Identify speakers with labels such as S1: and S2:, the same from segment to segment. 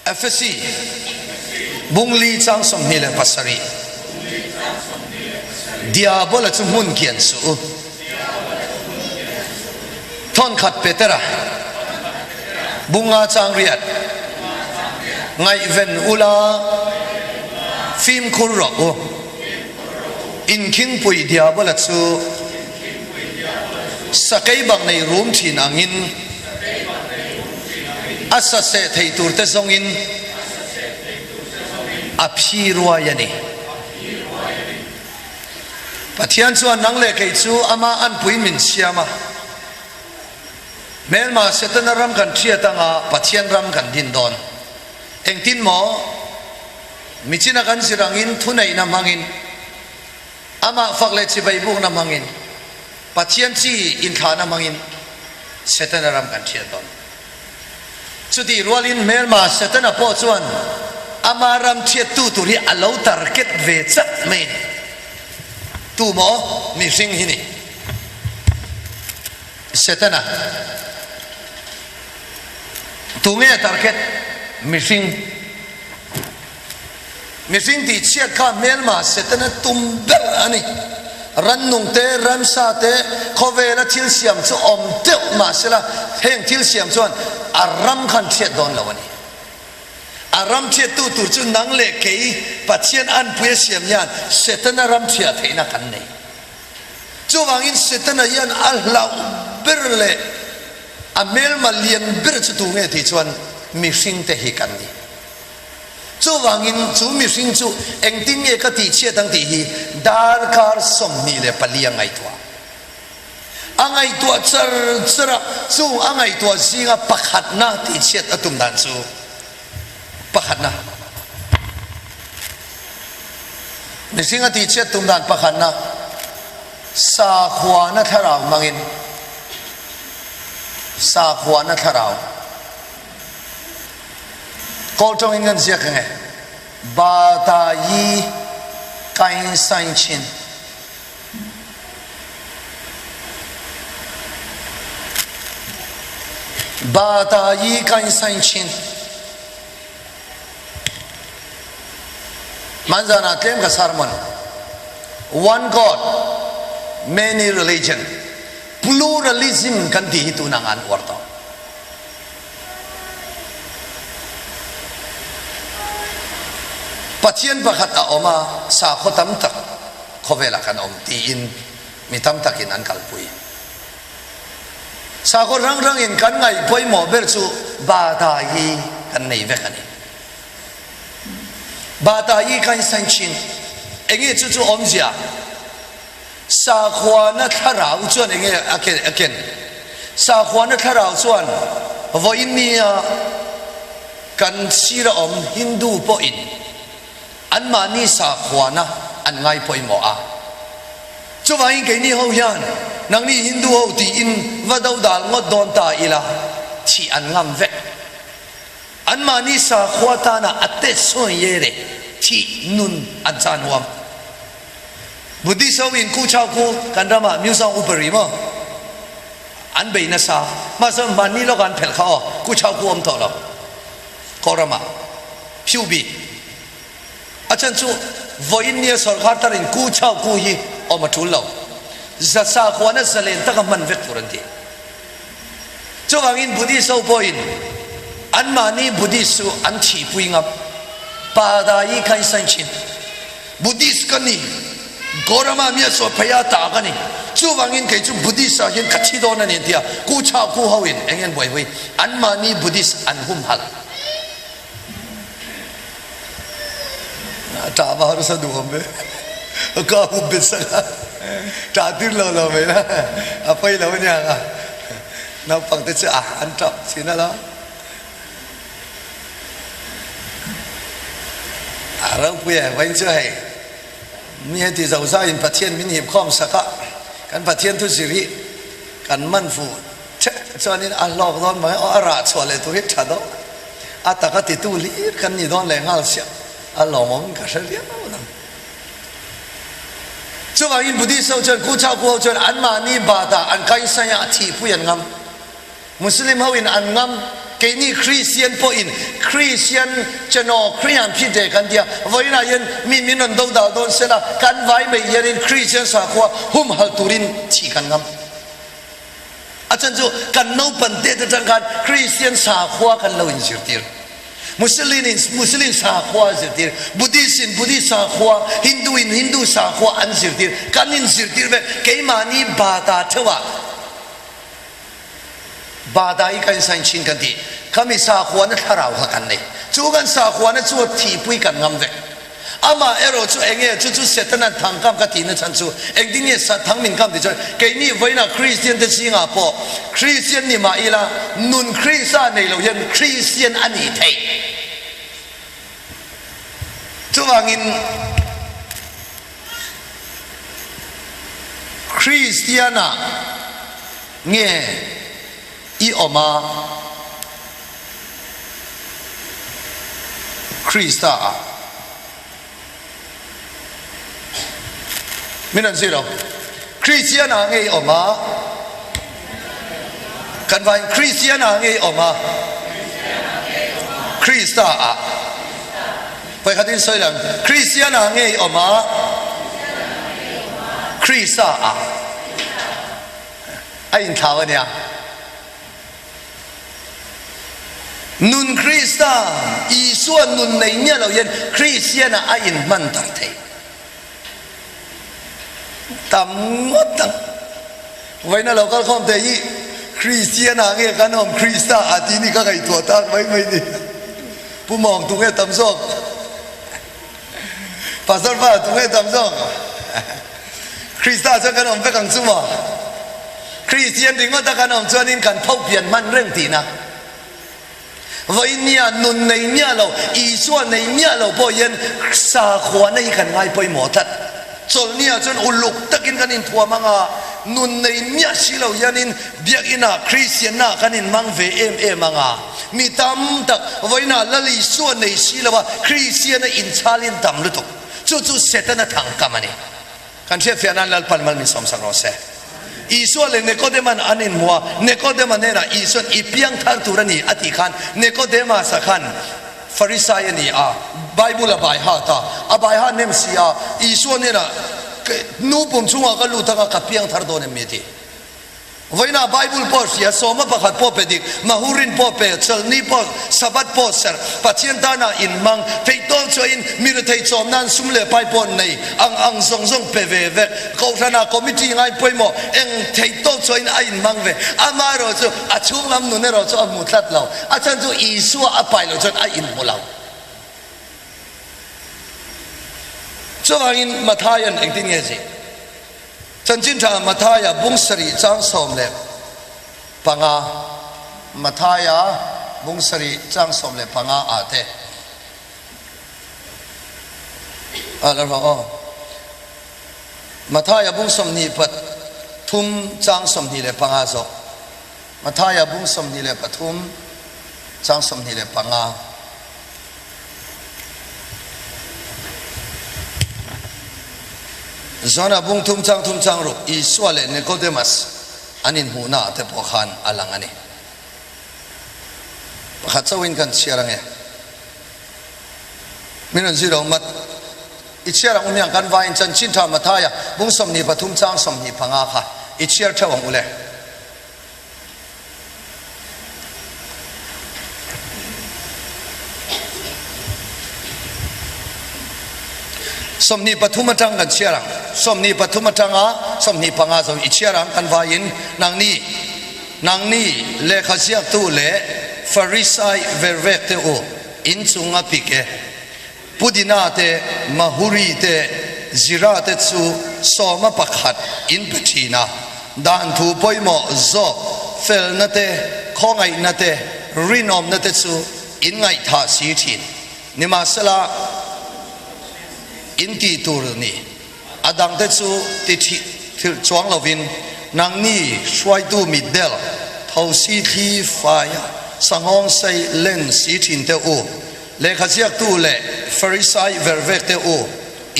S1: Efesi bung li chang 27. Diabola chu hmun kian suh u. Thawnkhat Petera bung nga chang riat. Ngaihven ula fimkhur rawh u. Inkhingpui Diabola chu sakei bang nei rum thin angin a saseh thei turte zawngin a phi ruai a ni. Pathian chuan nang leh kei chu ama anpui min siam a, hmelma Setana ram kan hriat anga Pathian ram kan din dawn. Engtin maw? Michina kan zir angin thuneihna hmangin, amah fak leh chibai bukna hmangin, Pathian chi inthlahna hmangin Setana ram kan hriat dawn. Chutih rualin hmelma Setana pawh chuan ama ram thiattu tur hi a lo target ve chat mai a ni. Tu maw mihring hi ni? Setana. Tu nge a target? Mihring. Mihring tih chhiat kha hmelma Setana tum ber a ni. Rannung te, ramsa te, khawvela thil siam chu awm deuh mah sela heng thil siam chuan a ram khan chhiat dawn lo a ni. A ram chhiattu tur chu nang leh kei Pathian anpui a siam hian Setana ram chhiah theihna kan nei. Chuvangin Setana hian a hlauh ber leh a hmelma lian ber chu tu nge tih chuan mihringte hi kan ni. Chuvangin chu mihring chu engtin nge ka tihchhiat ang tih hi darkar 24 a ngaihtuah. A ngaihtuah char char a, chung a ngaihtuah zinga pakhatna tihchhiat a tum dan chu pakhatna. Mihring a tihchhiat tum dan pakhatna sakhuana thlarau hmangin sakhuana thlarau. Kawl tawngin kan ziak ang e. Ba ta yi kain sain chin. Ba ta yi kain sain chin. Hmanzan ah tlem ka sermon. One God, many religion. Pluralism kan ti hi tunah an uar tawh. Pathian pakhat a awm a, sakhaw tam tak khawvelah kan awm tiin mi tam takin an kalpui. Sakhaw hrang hrangin kan ngaih pawimawh ber chu Bata hi kan nei vek a ni. Bata hi kan san thin. Enge chu chu awmzia? Sakhuana thlarau chuan enge a ken? Sakhuana thlarau chuan vawiin nia kan sira awm Hindu pawhin anmahni sakhuana an ngai pawimawh a. Chuvangin keini ho hian nangni Hindu ho tiin va dodal ngawt dawn ta ila thih an ngam vek. Anmahni sakhua tana a te sawi ye le thih nun an chan huam. Buddhist ho in Ku Chau Ku kan ramah Myusang upa rih maw? An bei nasa. Mahse hmanni lawkah an phelh kha aw. Ku Chau Ku awm tawh lo. Kawlramah Pyu bik. A chan chu vawiin nia sawrkar tarin Ku Chau Ku hi awm a tul lo. Za sakhuana zalen taka hman vek tur an ti. Chuvangin Buddhist ho pawhin anmahni Buddhist chu an thihpui ngam. Padai kha in sain thin. Buddhist ka ni, Gorama mi a sawi phei a ta ka ni. Chuvangin kei chu Buddhist ah hian ka thi dawn a ni an ti a, Ku Chau Ku ho in eng nge an buaipui? Anmahni Buddhist an humhalh. Ṭah va harsa duh awm ve. Ka hup bet sak a. Ṭah tir lo lo mai la. A pawi lo aniang a. Naupang te chu a an ṭap thin alawm. A ropui e, vawiin chu hei mi heti zozai in Pathian min hip khawm sak a, kan Pathian thu zir hi kan man fuh Che chuanin a hlawk dawn mai aw, a rah chhuah leh tur hi tha dawn a, a taka titu hlir kan ni dawn leh nghal siah a lawmawm ka hre viau lo. Chuvangin Buddhist ho chuan Ku Chau Ku ho chuan anmahni batah an kainsaia a thihpui an ngam. Muslim ho in an ngam. Keini Kristian pawhin Kristian channel Krian phi te kan tia, vawiinah hian mi min rawn do dal dawn sela kan vai mai hianin Kristian sakhua humhalh turin thih kan ngam. A chhan chu kan naupan te atang khan Kristian sakhua kan lo inzirtir. Muslim in Muslim sakhua an zirtir, Buddhist in Buddhist sakhua, Hindu in Hindu sakhua an zirtir. Kan inzirtir vek keimahni bata theuhah Bada i kan sign thin kan ti. Khami sakhuana thlarau kha kan nei. Chu kan sakhuana chu thihpui kan ngam vek. Amah erawh chu enge chu chu Setanan thangkam ka tihna chhan chu engtin nge thang min kam ti chuan keini vawiinah Kristian te zingah pawh Kristian ni mah ila nun Krista nei lo hian Kristian a nih theih. Chuvangin Kristianah nge i awm a? Krista ah min rawn zir lo. Kristianah nge i awm a? Kan vain Kristianah nge i awm a? Krista ah. Vawikhatin sawi lang, Kristianah nge i awm a? Krista ah. A inthlau a nia. Nun Krista, Isua nun nei miah lo hian Kristianah a inhman tar thei. Tam ngawt ang. Vawiina lo kal khawm te hi Kristianah nge kan awm Krista ah tih ni ka ngaihtuah tak mai mai ni. Pu Mawng tu nge tam zawk? Pastor pa tu nge tam zawk? Krista chuan kan awm vek ang chu maw? Kristian ringawta kan awm chuanin kan tho pian hman reng tihna. Vawiin nia nun nei miah lo, Isua nei miah lo pawh hian sakhuana hi kan ngai pawimawh tlat. Chawlhniah chuan uluk takin kan inthuam ang a, nun nei miah si lo hianin biakinah Kristianna kan inhmang ve em em ang a. Mi tam tak vawiinah Lal Isua nei si lo a, Kristiana inchhalin tam lutuk. Chu chu Setana thangkam a ni. Kan hriatfiah nan Lalpan mal min sawmsak rawh se. Isua leh Nikodema'n an inhmu a, Nikodema hnenah Isua'n i piang thar tur a ni a tih khan Nikodemasa khan Farisai a ni a, Bible a bai hat a, a bai hat nem si a, Isua hnenah nu pum chungah ka lut anga ka piang thar dawn em mi a ti. Vawiinah Bible pawh hria, sawma pakhat pawh pe dik, Mahurin pawh pe, chawlhni pawh, Sabbath pawh serh, Pathian tana inhmang, theihtawp chuahin mi rethei chawm nan sum leh pai pawh nei, ang ang zawng zawng pe ve vek, Kohhranah committee ngai pawimawh, eng theihtawp chuahin a inhmang ve. Amaherawh chu a chhunglam nun erawh chu a hmu tlat lo, a chhan chu Isua a pai loh chuan a inhmu lo. Chuvangin Matthaia'n engtin nge zih? Chanchin Tha Matthaia bung sarih chang 15 Matthaia bung sarih chang 15 ah te a la rawh aw. Matthaia bung 23 chang 25 zawk. Matthaia bung 23 chang 25. Zona bung thum chang thum chang ruk Isua leh Nicodemus an inhmuhna ah te pawh khan a lang a ni. Pakhat chauhin kan chhiar ange. Min rawn zir lo mat. I chhiar ang u hmiang kan vaiin chanchin tha Matthaia bung 23 chang 25 kha i chhiar theuh ang u le. 23 atang kan chhiar ang. 23 atanga 25 zawng i chhiar ang kan vaiin nangni nangni lehkha ziaktu leh Farisai vervek te u in chung a pik e. Pudina te Mahuri te Zira te chu sawma pakhat in pe thin a, dan thu pawimawh zawk felna te, khawngaihna te, rinawmna te chu in ngaihthah si thin. Nimahsela, in tih tur ni a dangte chu ti thilh chuang lovin nangni hruaitu mitdel thosi thli faia sanghawng sei len si thin te u, Lehkha ziaktu leh Farisai vervek te u,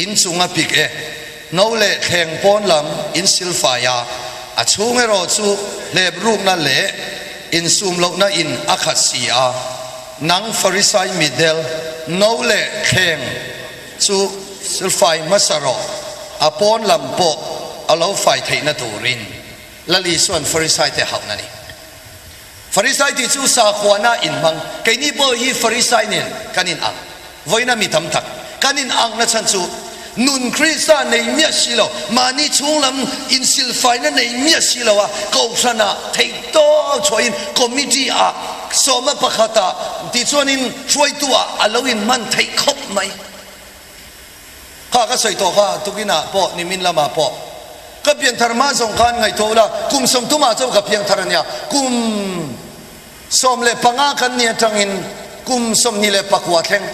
S1: in chung a pik e. No leh thleng pawn lam in silfai a, a chhung erawh chu hlep rukna leh insum lohna in a khat si a. Nang Farisai mitdel, no leh thleng chu fai hmasa rawh, a pawn lam pawh a lo fai theihna turin. Lal Isua'n Farisai te hauhna ni. Farisai tih chu sakhuana inhmang. Keini pawh hi Farisai nen kan in ang. Vawiina mi tam tak kan in ang na chhan chu nun Krista nei miah si lo, mahni chhung lam insilfaina nei miah si lo a, kohhran ah theih tawp chhuahin committee ah sawma pakhat ah tichuanin hruaitu ah a lo inhman theih khawp mai. Kha ka sawi tawh kha tukinah pawh nimin lamah pawh ka pianthar hma zawng khan ngaihtuah ula kum sawmthumah chauh ka piangthar ania kum 15 kan ni atangin kum 24 thleng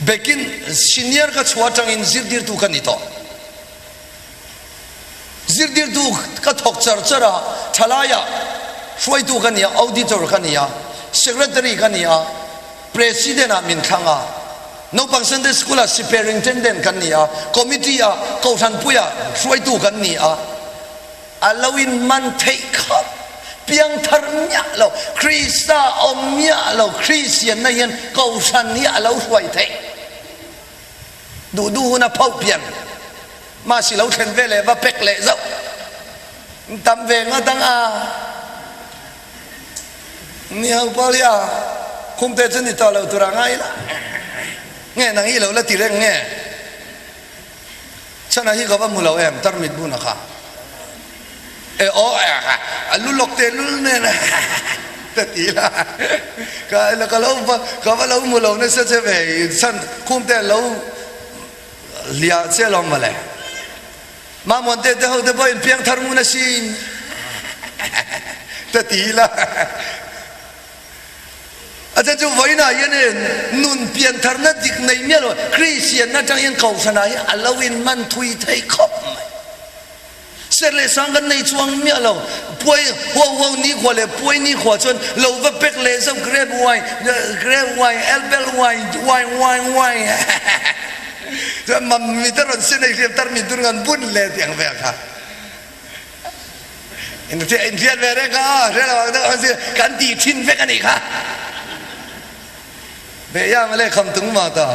S1: bekin senior ka chhuah atangin zirtirtu ka ni tawh zirtirtu ka thawk char char a thalaiah hruaitu ka ni a auditor ka ni a secretary ka ni a President ah min thlang a, naupang Sunday School ah Superintendent kan ni a, Committee ah Kohhranpui ah hruaitu kan ni a, a lo in man theih khawp, piangthar miah lo, Krista awm miah lo, Kristianna hian Kohhran hi a lo hruai theih. Duh duh hun a phoh pian, mahse lo thlen ve leh va pek leh zauh, tam ve ngawt ang a. Ni ho pawh hi a khum te chu ni tawh lo tur a ngai la nge nang hi lo la ti reng nge chhan a hi ka va hmu lo em tarmit bun a kha e aw a lu lawk te lul nen ta ti la ka ka lo ka va lo hmu lo nasa che ve chhan khum te lo hliah che lawm mawle. Mahmuan te te ho te pawhin piangthar ngun asin ta ti ila. A chan chu vawiinah hian nun piantharna dik nei miah lo Kristian atang hian kohhranah hian a lo in man thui thei khawp mai. Ser leh sang kan nei chuang miah lo. Puai huau huau nikhua leh puai nikhua chuan lo va pek leh zauh grape wine, grape wine, apple wine, wine, wine, wine. Chuan mam mi te rawn sin ei hriam tar mi tur ngan bun le tiang vel kha. In in hriat ve reng kha hre lo ang deuh ang si kan ti thin vek ani kha. Ve yang le kham tung ma ta.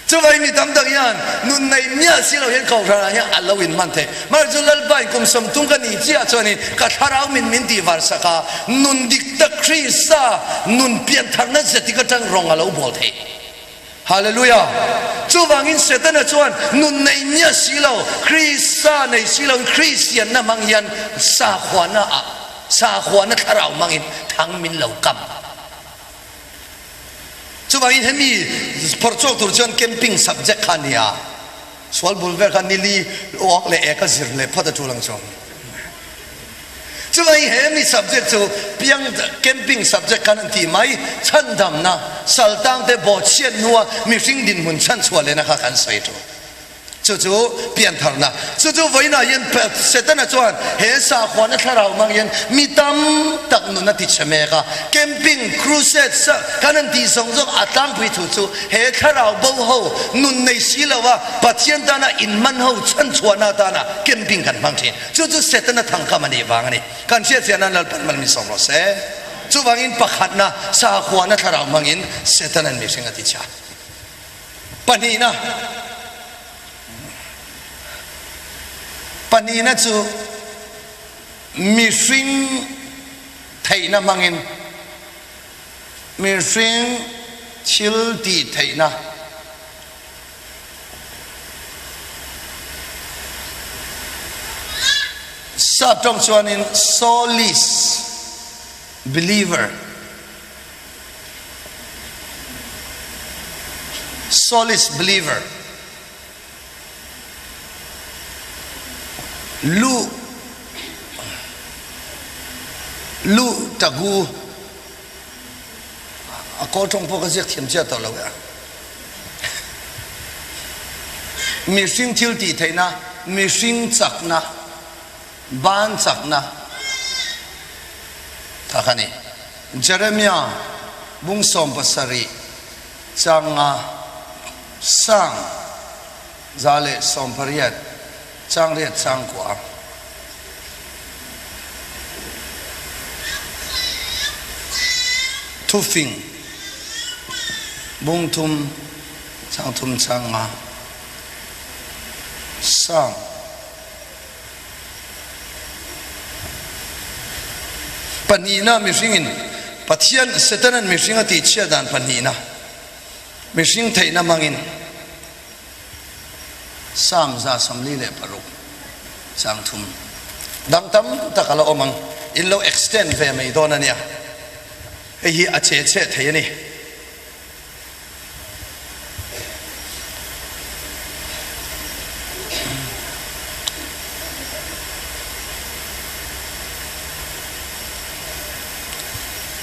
S1: Chuvai mi tam tak hian nun nei miah si lo hian kohhran ah hian a lo in man thei. Mahse chu Lalpa in kum 30 ka nih chiah chuan in ka thlarau min min tih var sak a, nun dik tak Krista nun piantharna zetik atang rawng a lo bawl thei. Hallelujah! Chuvangin Setana chuan nun nei miah si lo, Krista nei si lo in Kristianna hmang hian sakhuana ah sakhuana thlarau hmangin thang min lo kam. Chuvangin hemi phawrh chhuak tur chuan camping subject kha a ni a, sual bul vel kha nili uak leh ek a zir leh phawt a tul ang chu. Chuvangin hemi subject chu piang camping subject khan an tih mai, chhandamna, saltangte bawhchhiat hnua mihring dinhmun chhanchhuah lehna kha kan sawi tul. Chu chu piantharna. Chu chu vawiinah hian Setana chuan he sakhuana thlarau hmang hian mi tam tak nun a ti chhe mek a. Camping, crusade, sa kan han tih zawng zawng a tlangpui thu chu he thlarau bo ho nun nei si lo a Pathian tana inman ho chhanchhuahna atana camping kan hmang thin. Chu chu Setana thangkam a nih vang a ni. Kan hriatfiah nan Lalpan mal min sawm rawh se. Chuvangin pakhatna sakhuana thlarau hmangin Setana'n mihring a ti chhe a. Pahnihna, Pahnihna chu mihring theihna hmangin mihring thil tih theihna sap tawng chuanin solis believer Solis believer Lu Lu Tagu a kawl tawng pawh ka ziak thiam chiah tawh lo e a. Mihring thil tih theihna, mihring chakna, ban chakna kha kha ni. Jeremia bung 17 changa sang 118 chang riat chang kua. Thufing bung thum chang thum chang nga Psalm Pahnihna mihringin Pathian Setanan mihring a tihchhiat dan pahnihna mihring theihna hmangin Psalm 146 chang thum dang tam tak a la awm ang, in lo extend ve mai dawn a nia, hei hi a che cheh thei a ni.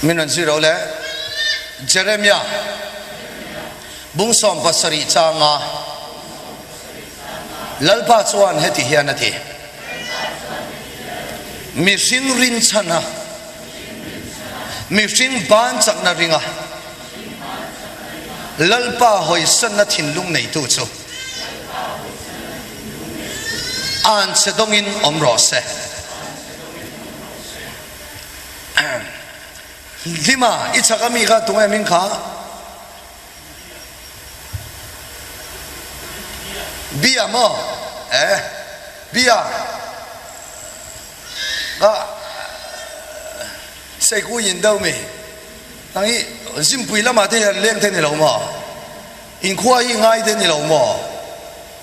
S1: Min rawn zui ro le Jeremia bung 17 changa Lalpa chuan heti hian a ti, Mihring rinchhana, mihring ban chakna ringa Lalpa hawisanna thinlung neitu chu anchhe dawngin awm rawh se. Hlima, i chak ami kha tunge min kha? Bia maw? Eh, bia ka Seiku in deuh mi. Nang hi Zimpui lamah te hian leng te ni lo maw? Inkhua hi ngai te ni lo maw?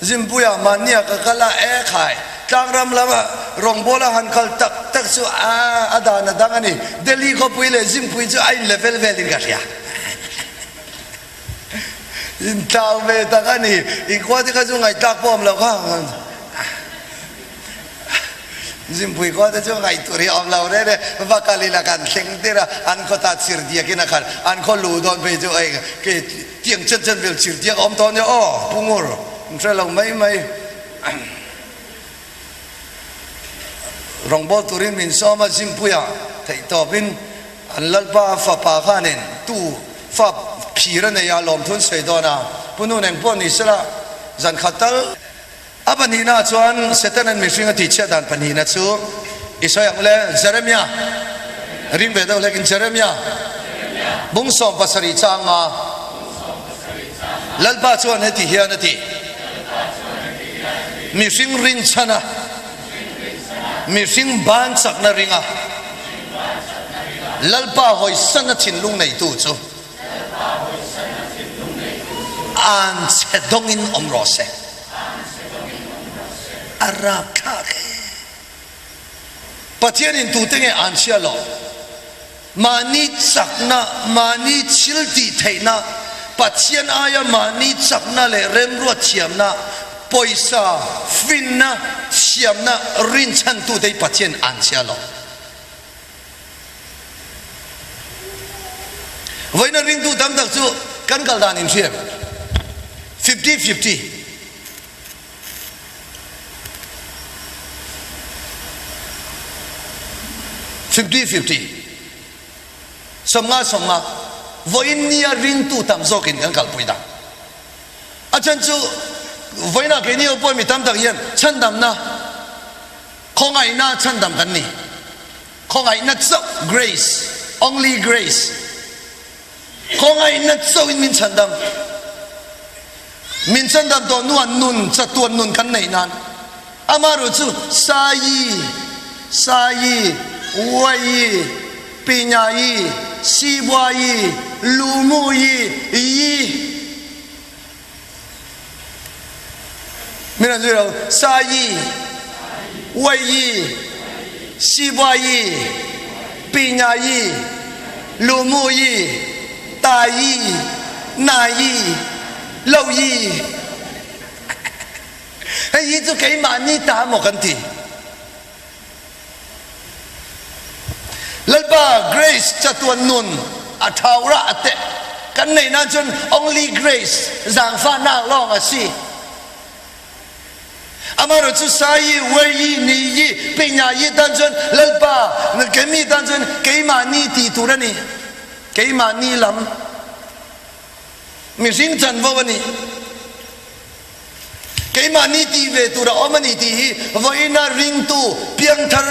S1: Zimpuia mahnia ka kal a, e khai, tlangram lama rawngbawla han kal tak tak chu a a dan a dang a ni. Delhi khawpui leh Zimpui chu a in level velin ka hria. Intlau ve tak a ni. Inkhua te kha chu ngaihthlak pawh awm lo kha. Zimpui khua te chu ngaihtur hi awm lo reng e, va kal ila kan thleng tir a, an khaw ta chir diakin a khat, an khaw lu dawn phei chu eng ke tiang chen chen vel chir diak a awm tawh nia aw, Pu Ngur, in hre lo mai mai. Rawngbâwl turin min sawm a, Zimpuia theihtawpin an Lalpa fapa khanin tu fa phir a nei a, lawmthun sawi dawn a, Pu Nun engpawh ni sela zan khat tal. A pahnihna chuan Setanan mihring a tihchhiat dan pahnihna chu i sawi ang le, Jeremia, ring ve deuh hlekin Jeremia, bung 17 changa Lalpa chuan heti hian a ti, Mihring rinchhana, mihring ban chakna ringa Lalpa hawisana thinlung neitu chu An chhe dawngin awm rawh se. A rapthlak e. Pathianin tute nge an chhia lo? Mahni chakna, mahni thil tih theihna, Pathian aia mahni chakna leh remruat thiamna, pawisa, finna, thiamna rinchhantute hi Pathian an chhia lo. Vawiina ringtu tam tak chu kan kal dan inhriat fifty fifty. Fifty fifty 50 50 vawiin nia ringtu tam zawkin kan kalpui dan. A chhan chu vawiinah keini ho pawh mi tam tak hian chhandamna Khawngaihna chhandam kan ni. Khawngaihna chauh, grace, only grace. Khawngaihna chauhin min chhandam. Min chhandam tawh hnuah nun, chatuan nun kan neih nan. Amaherawh chu Sayi, Sayi, Uayi, Pinyayi, Sibuayi, Lumuyi, Yi. Min an zui lo. Sa yi, Wei yi, Si Bua yi, Pi Nya yi, Lu Mu yi, Ta yi, Na yi, Lo yi. Hei hi cu keimah ni ta maw kan ti. Lalpa grace chatuan nun a thau rah a teh kan neih nan cun only grace zaangfahnak lawng a si. Amaherawh cu sa yi, wei yi, ni yi, pinya yi tan cun Lalpa na kemi tan cun keimah ni ti tur a ni. Keimah ni lam mihring chanvo a ni. Keimahni tih ve tur a awm a ni tih hi vawiina ringtu piangthar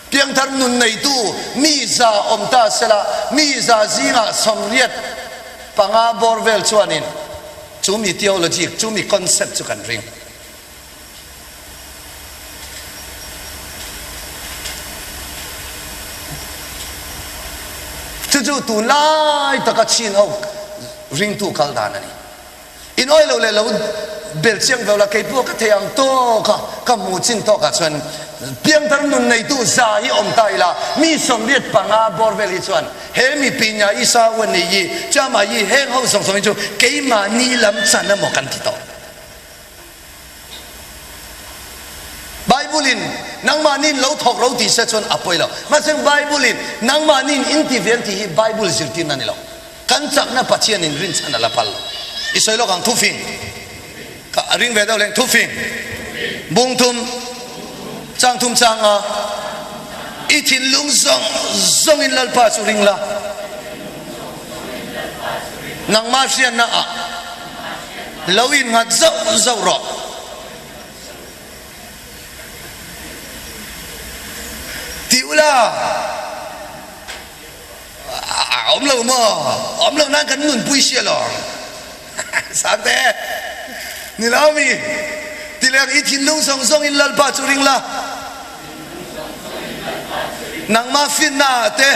S1: Piangthar nun neitu mi za awm ta sela, mi za zingah 85 bawr vel chuanin chu mi theology, chu mi concept chu kan ring. Chu chu tunlai taka chin ho ringtu kal dan a ni. In awih loh leh lo bel chiang ve la, kei pawh ka thei ang tawk a, ka hmu chin tawkah chuan piangthar nun neitu za hi awm ta ila, mi 85 bawr vel hi chuan he mi pinya Isa u a ni hi, Chama hi heng ho zawng zawng hi chu keimahni lam chan emaw kan ti tawh. Bible in nangmahni lo thawk ro tih se chuan a pawi lo. Mahse Bible in nangmahni in ti ve ang tih hi Bible zirtirna a ni lo. Kan chakna Pathian in rinchhan a la phal lo. I sawi lawk ang thufing ka a ring ve deuh leng thufing bung thum chang thum chang a i thinlung zawng zawng in Lalpa chu ring la nangmah hriatna ah Lo innghat zauh zauh rawh. Ti ula, a awm lo maw? Awm lo nan kan nunpui sia lawng. Sangte, ni lo mi? Ti leng i thinlung zawng zawng in Lalpa chu ring la. Nangmah finna ah te,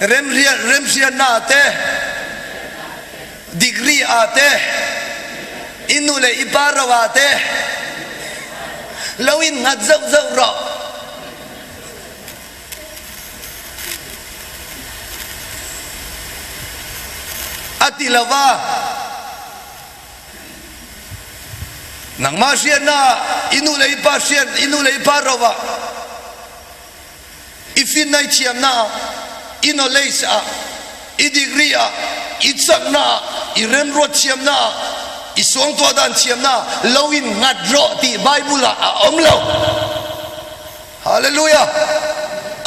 S1: remhriatna ah te, Degree ah te, i nu leh i pa ro ah te lo in nghat zauh zauh rawh. A ti lo va, nangmah hriatna ah i nu leh i pa hriat, i nu leh i pa ro ah, I finna i thiamna ah, i knowledge ah, i degree ah, i chakna ah, i remruat thiamna ah, i suangtuah dan thiamna ah lo in nghat rawh tih Bible ah a awm lo. Hallelujah!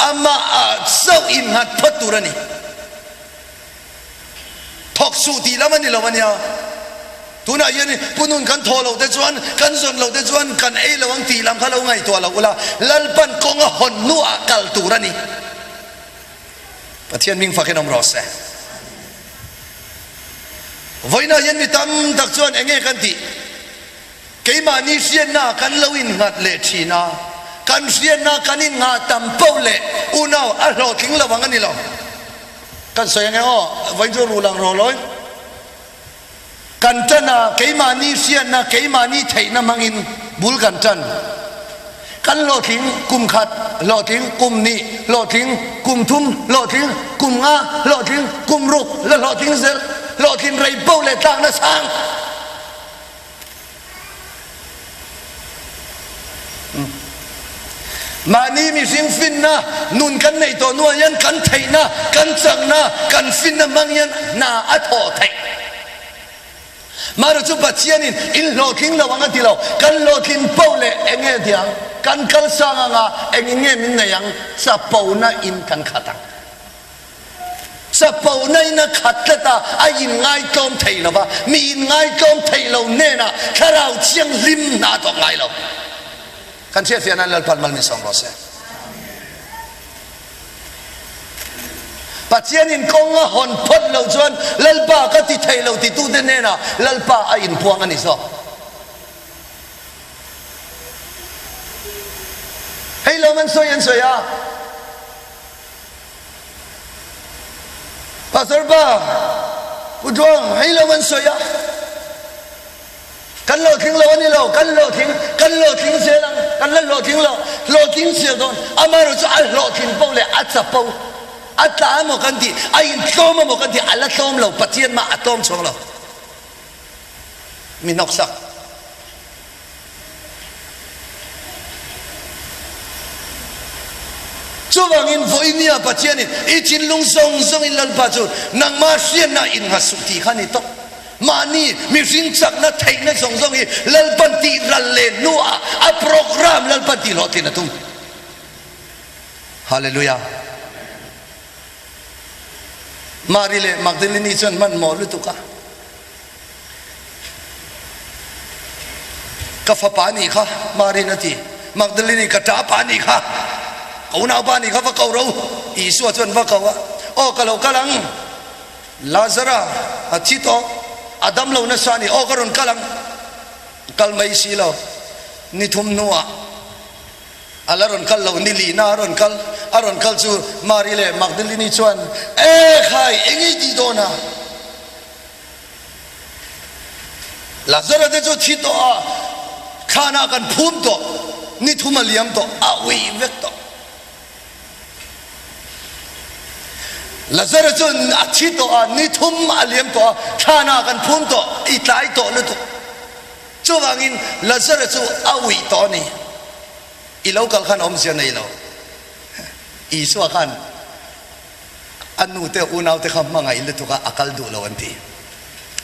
S1: Amah ah chauh in nghat phawt tur a ni. Thawk suh tih lam a ni lo a nia. Tunah hian punun kan thawh loh te chuan, kan zawn loh te chuan kan ei lo ang tih lam kha lo ngaihtuah lo ula, Lalpan kawng a hawn hnuah kal tur a ni. Pathian hming fakin awm rawh se. Vawiinah hian mi tam tak chuan eng nge kan tih? Keimahni hriatnaah kan lo innghat leh thin a, kan hriatna kan innghah tam poh leh unau a hlawhtling lo ang a ni lo. Kan sawi ange aw, vawiin chu ruh lang rawh lawi. Kan tan a, keimahni hriatna, keimahni theihna hmangin bul kan tan. Kan hlawhtling kum khat, hlawhtling kum hnih, hlawhtling kum thum, hlawhtling kum nga, hlawhtling kum ruk, la hlawhtling zel, hlawhtlin rei poh leh tlakna sang. Mahni mihring finna nun kan neih tawh hnuah hian kan theihna, kan chakna, kan finna hmang hian hna a thawh theih. Mahrawh chu Pathianin in hlawhtling lo ang a ti lo. Kan hlawhtlin poh leh eng nge ti ang? Kan kalsang anga engin nge min nei ang? Chapona in kan khat ang. Chapo na in a khat tlat a, a inngaitlawm thei lo va, mi inngaitlawm thei lo hnenah Thlarau Thianghlim hna a thawk ngai lo. Kan hriatfiah nan Lalpan mal min sawm rawh se. Pathianin kawng a hawn phawt lo chuan Lalpa ka ti thei lo titute hnenah Lalpa a inpuang a ni zawk. Hei lawm an sawi an sawi a. Pastor pa, Pu Tluang, hei lo an sawi a, kan hlawhtling lo a ni lo, kan hlawhtling, kan hlawhtling zel ang, kan la hlawhtling lo, hlawhtling zel dawn, amaherawh chu a hlawhtlin poh leh a chapo, a tla emaw kan tih, a intlawm emaw kan tih, a la tlawm lo, Pathian mah a tlawm chhuang lo, mi hnawksak. Chuvangin vawinia Pathianin i thinlung zawng zawngin Lalpa chu nangmah hriatna innghat suh tih kha a ni tawp. Mahni mihring chakna theihna zawng zawng hi Lalpan tih ral leh hnuah a program Lalpan tih hlawhtlin a tum. Hallelujah. Mari leh Magdalene chuan hmanhmawh lutuk a. Ka fapa a nih kha, Marin a ti. Magdalene-i ka ṭapa a nih kha. Ka unaupa nih kha va ko ro. Isua chuan va ko a, Aw ka lo kal ang. Lazara a thi tawh, a dam lo nasa a ni. Aw ka rawn kal ang. Kal mai si lo. Ni thum hnuah a la rawn kal lo, ni lihna a rawn kal. A rawn kal chu Mari leh Magdalini chuan, E khai, eng i tih dawn a? Lazara te chu thi tawh a, thlanah kan phum tawh, ni thum a liam tawh, a uih vek tawh. Lazara chu a thi tawh a, ni thum a liam tawh a, thlanah kan phum tawh, i tlai tawh lutuk. Chuvangin Lazara chu a uih tawh a ni. I lo kal khan awmzia nei lo. Isua khan A nu te unau te kha hmangaih lutuk a, a kal duh lo an ti.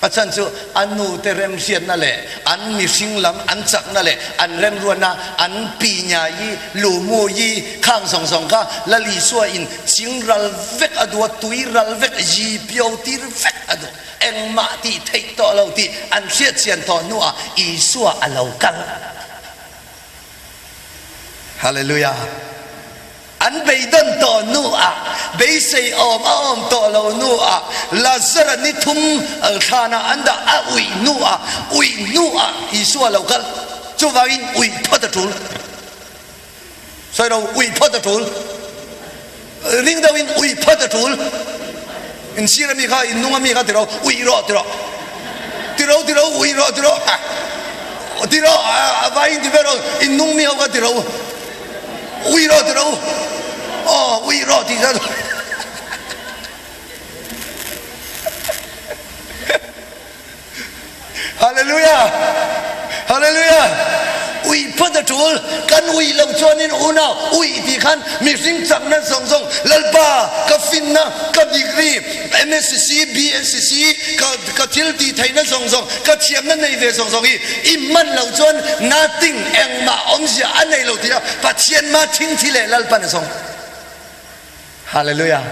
S1: A chhan chu a nu te remhriatna leh an mihring lam an chakna leh an remruatna an pi nya-i, lu-mu-i khang zawng zawng kha Lal Isua in ching ral vek a duh a, tui ral vek, yi pio tir vek a duh. Engmah tih theih tawh lo tih an hriatchian tawh hnuah Isua a lo kal. Hallelujah! An beidawn tawh hnuah, beisei awm a awm tawh lo hnuah, Lazara ni thum thlanah an dah a uih hnuah, uih hnuah Isua lo kal. Chuvangin uih phawt a tul. Sawi lo, uih phawt a tul. Ring deuhin uih phawt a tul. Insir ami kha, innung ami kha ti ro, uih rawh ti rawh. Ti ro, ti ro, uih rawh ti rawh. Ti rawh, a vaiin ti ve rawh, innung mi ho kha ti ro. Ui rawh ti ro aw ui rawh tih zat Hallelujah Hallelujah Ui phawt a tul kan ui lo chuanin unau ui tih khan mihring chakna zawng zawng Lalpa ka finna ka degree MSc BSc ka ka thil tih theihna zawng zawng ka thiamna nei ve zawng zawng hi i hman loh chuan nothing engmah awmzia a nei lo tih a Pathian mah thingthi leh Lalpan a zawng. Hallelujah.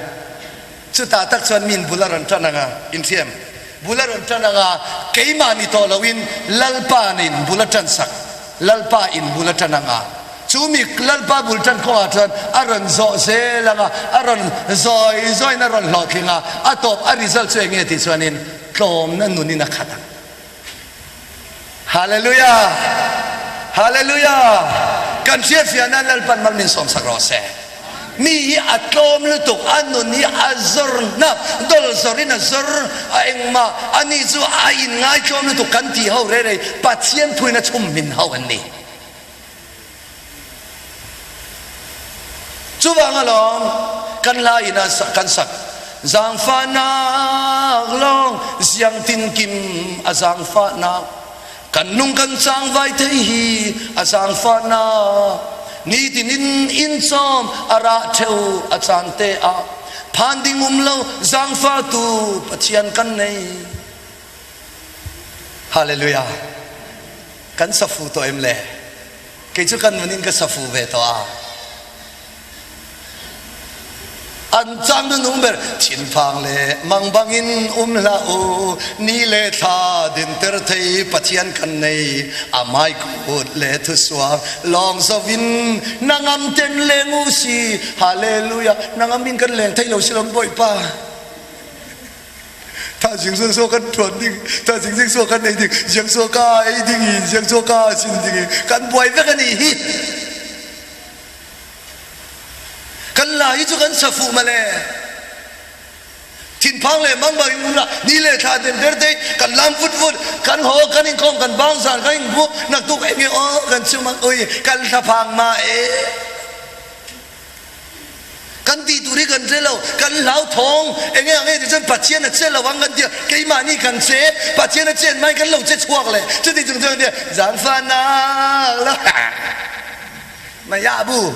S1: Chutah tak chuan min bul a rawn tan ang a, inthiam bul a rawn tan ang a, keimah ni tawh loin Lalpa nin bul a tan sak, Lalpa in bul a tan ang a. Chu mi Lalpa bul tan kawngah chuan a rawn zawh zel ang a, a rawn zawi zawiin a rawn hlawhtling a, a tawp a result chu eng nge tih chuanin tlawmna nunin a khat ang. Hallelujah! Hallelujah! Kan hriatfiah nan Lalpan mal min sawmsak rawh se. Mi hi a tlawm lutuk, a nun hi a zawr hnap, dawlh zawrin a zawr, a engmah, ani chu a inngaitlawm lutuk kan tih ho rei rei Pathian thuin a chhum hmin ho an ni. Chuvang alawm kan hla ina kan sak Zangfahnak lawng ziang tinkim a zangfahnak kan nung kan changvai thei hi a zangfahnak nitin in in cawm a rah theu a caan te ah phan ding um lo zangfahtu Pathian kan nei. Hallelujah. Kan sa fu tawh em le? Kei chu kan nun in ka sa fu ve tawh a. An cang nu nung ber thinphang le mangbang in um hlah u ni le thla dinter thei Pathian kan nei a mai kut le thusuak lawng zo in nangam ten leng u si hallelujah nangam in kan leng thei lo si lom Bawipa Tha zingzing so kan ṭuan ding, tha zingzing so kan ei ding, ziang so ka ei ding i, ziang so ka sin ding i, kan buai vek a nih hi. Kan la hi cu kan sa fuh male. Thinphang le mangbang in um la, ni le thla den der te kan lam vut vut, kan ho kan in khom kan bang zan kan in bu, nak tuk enge o kan chim ang ui, kan thlaphang ma e. Kan tih tur hi kan hre lo, kan hlauthawng. Enge ang e ti chuan Pathian a che lo ang kan ti a, keimahni kan che, Pathian a chen hmain kan lo che chhuak leh. Chuti chung chuan kan ti a, Zangfahnak la Maya bu.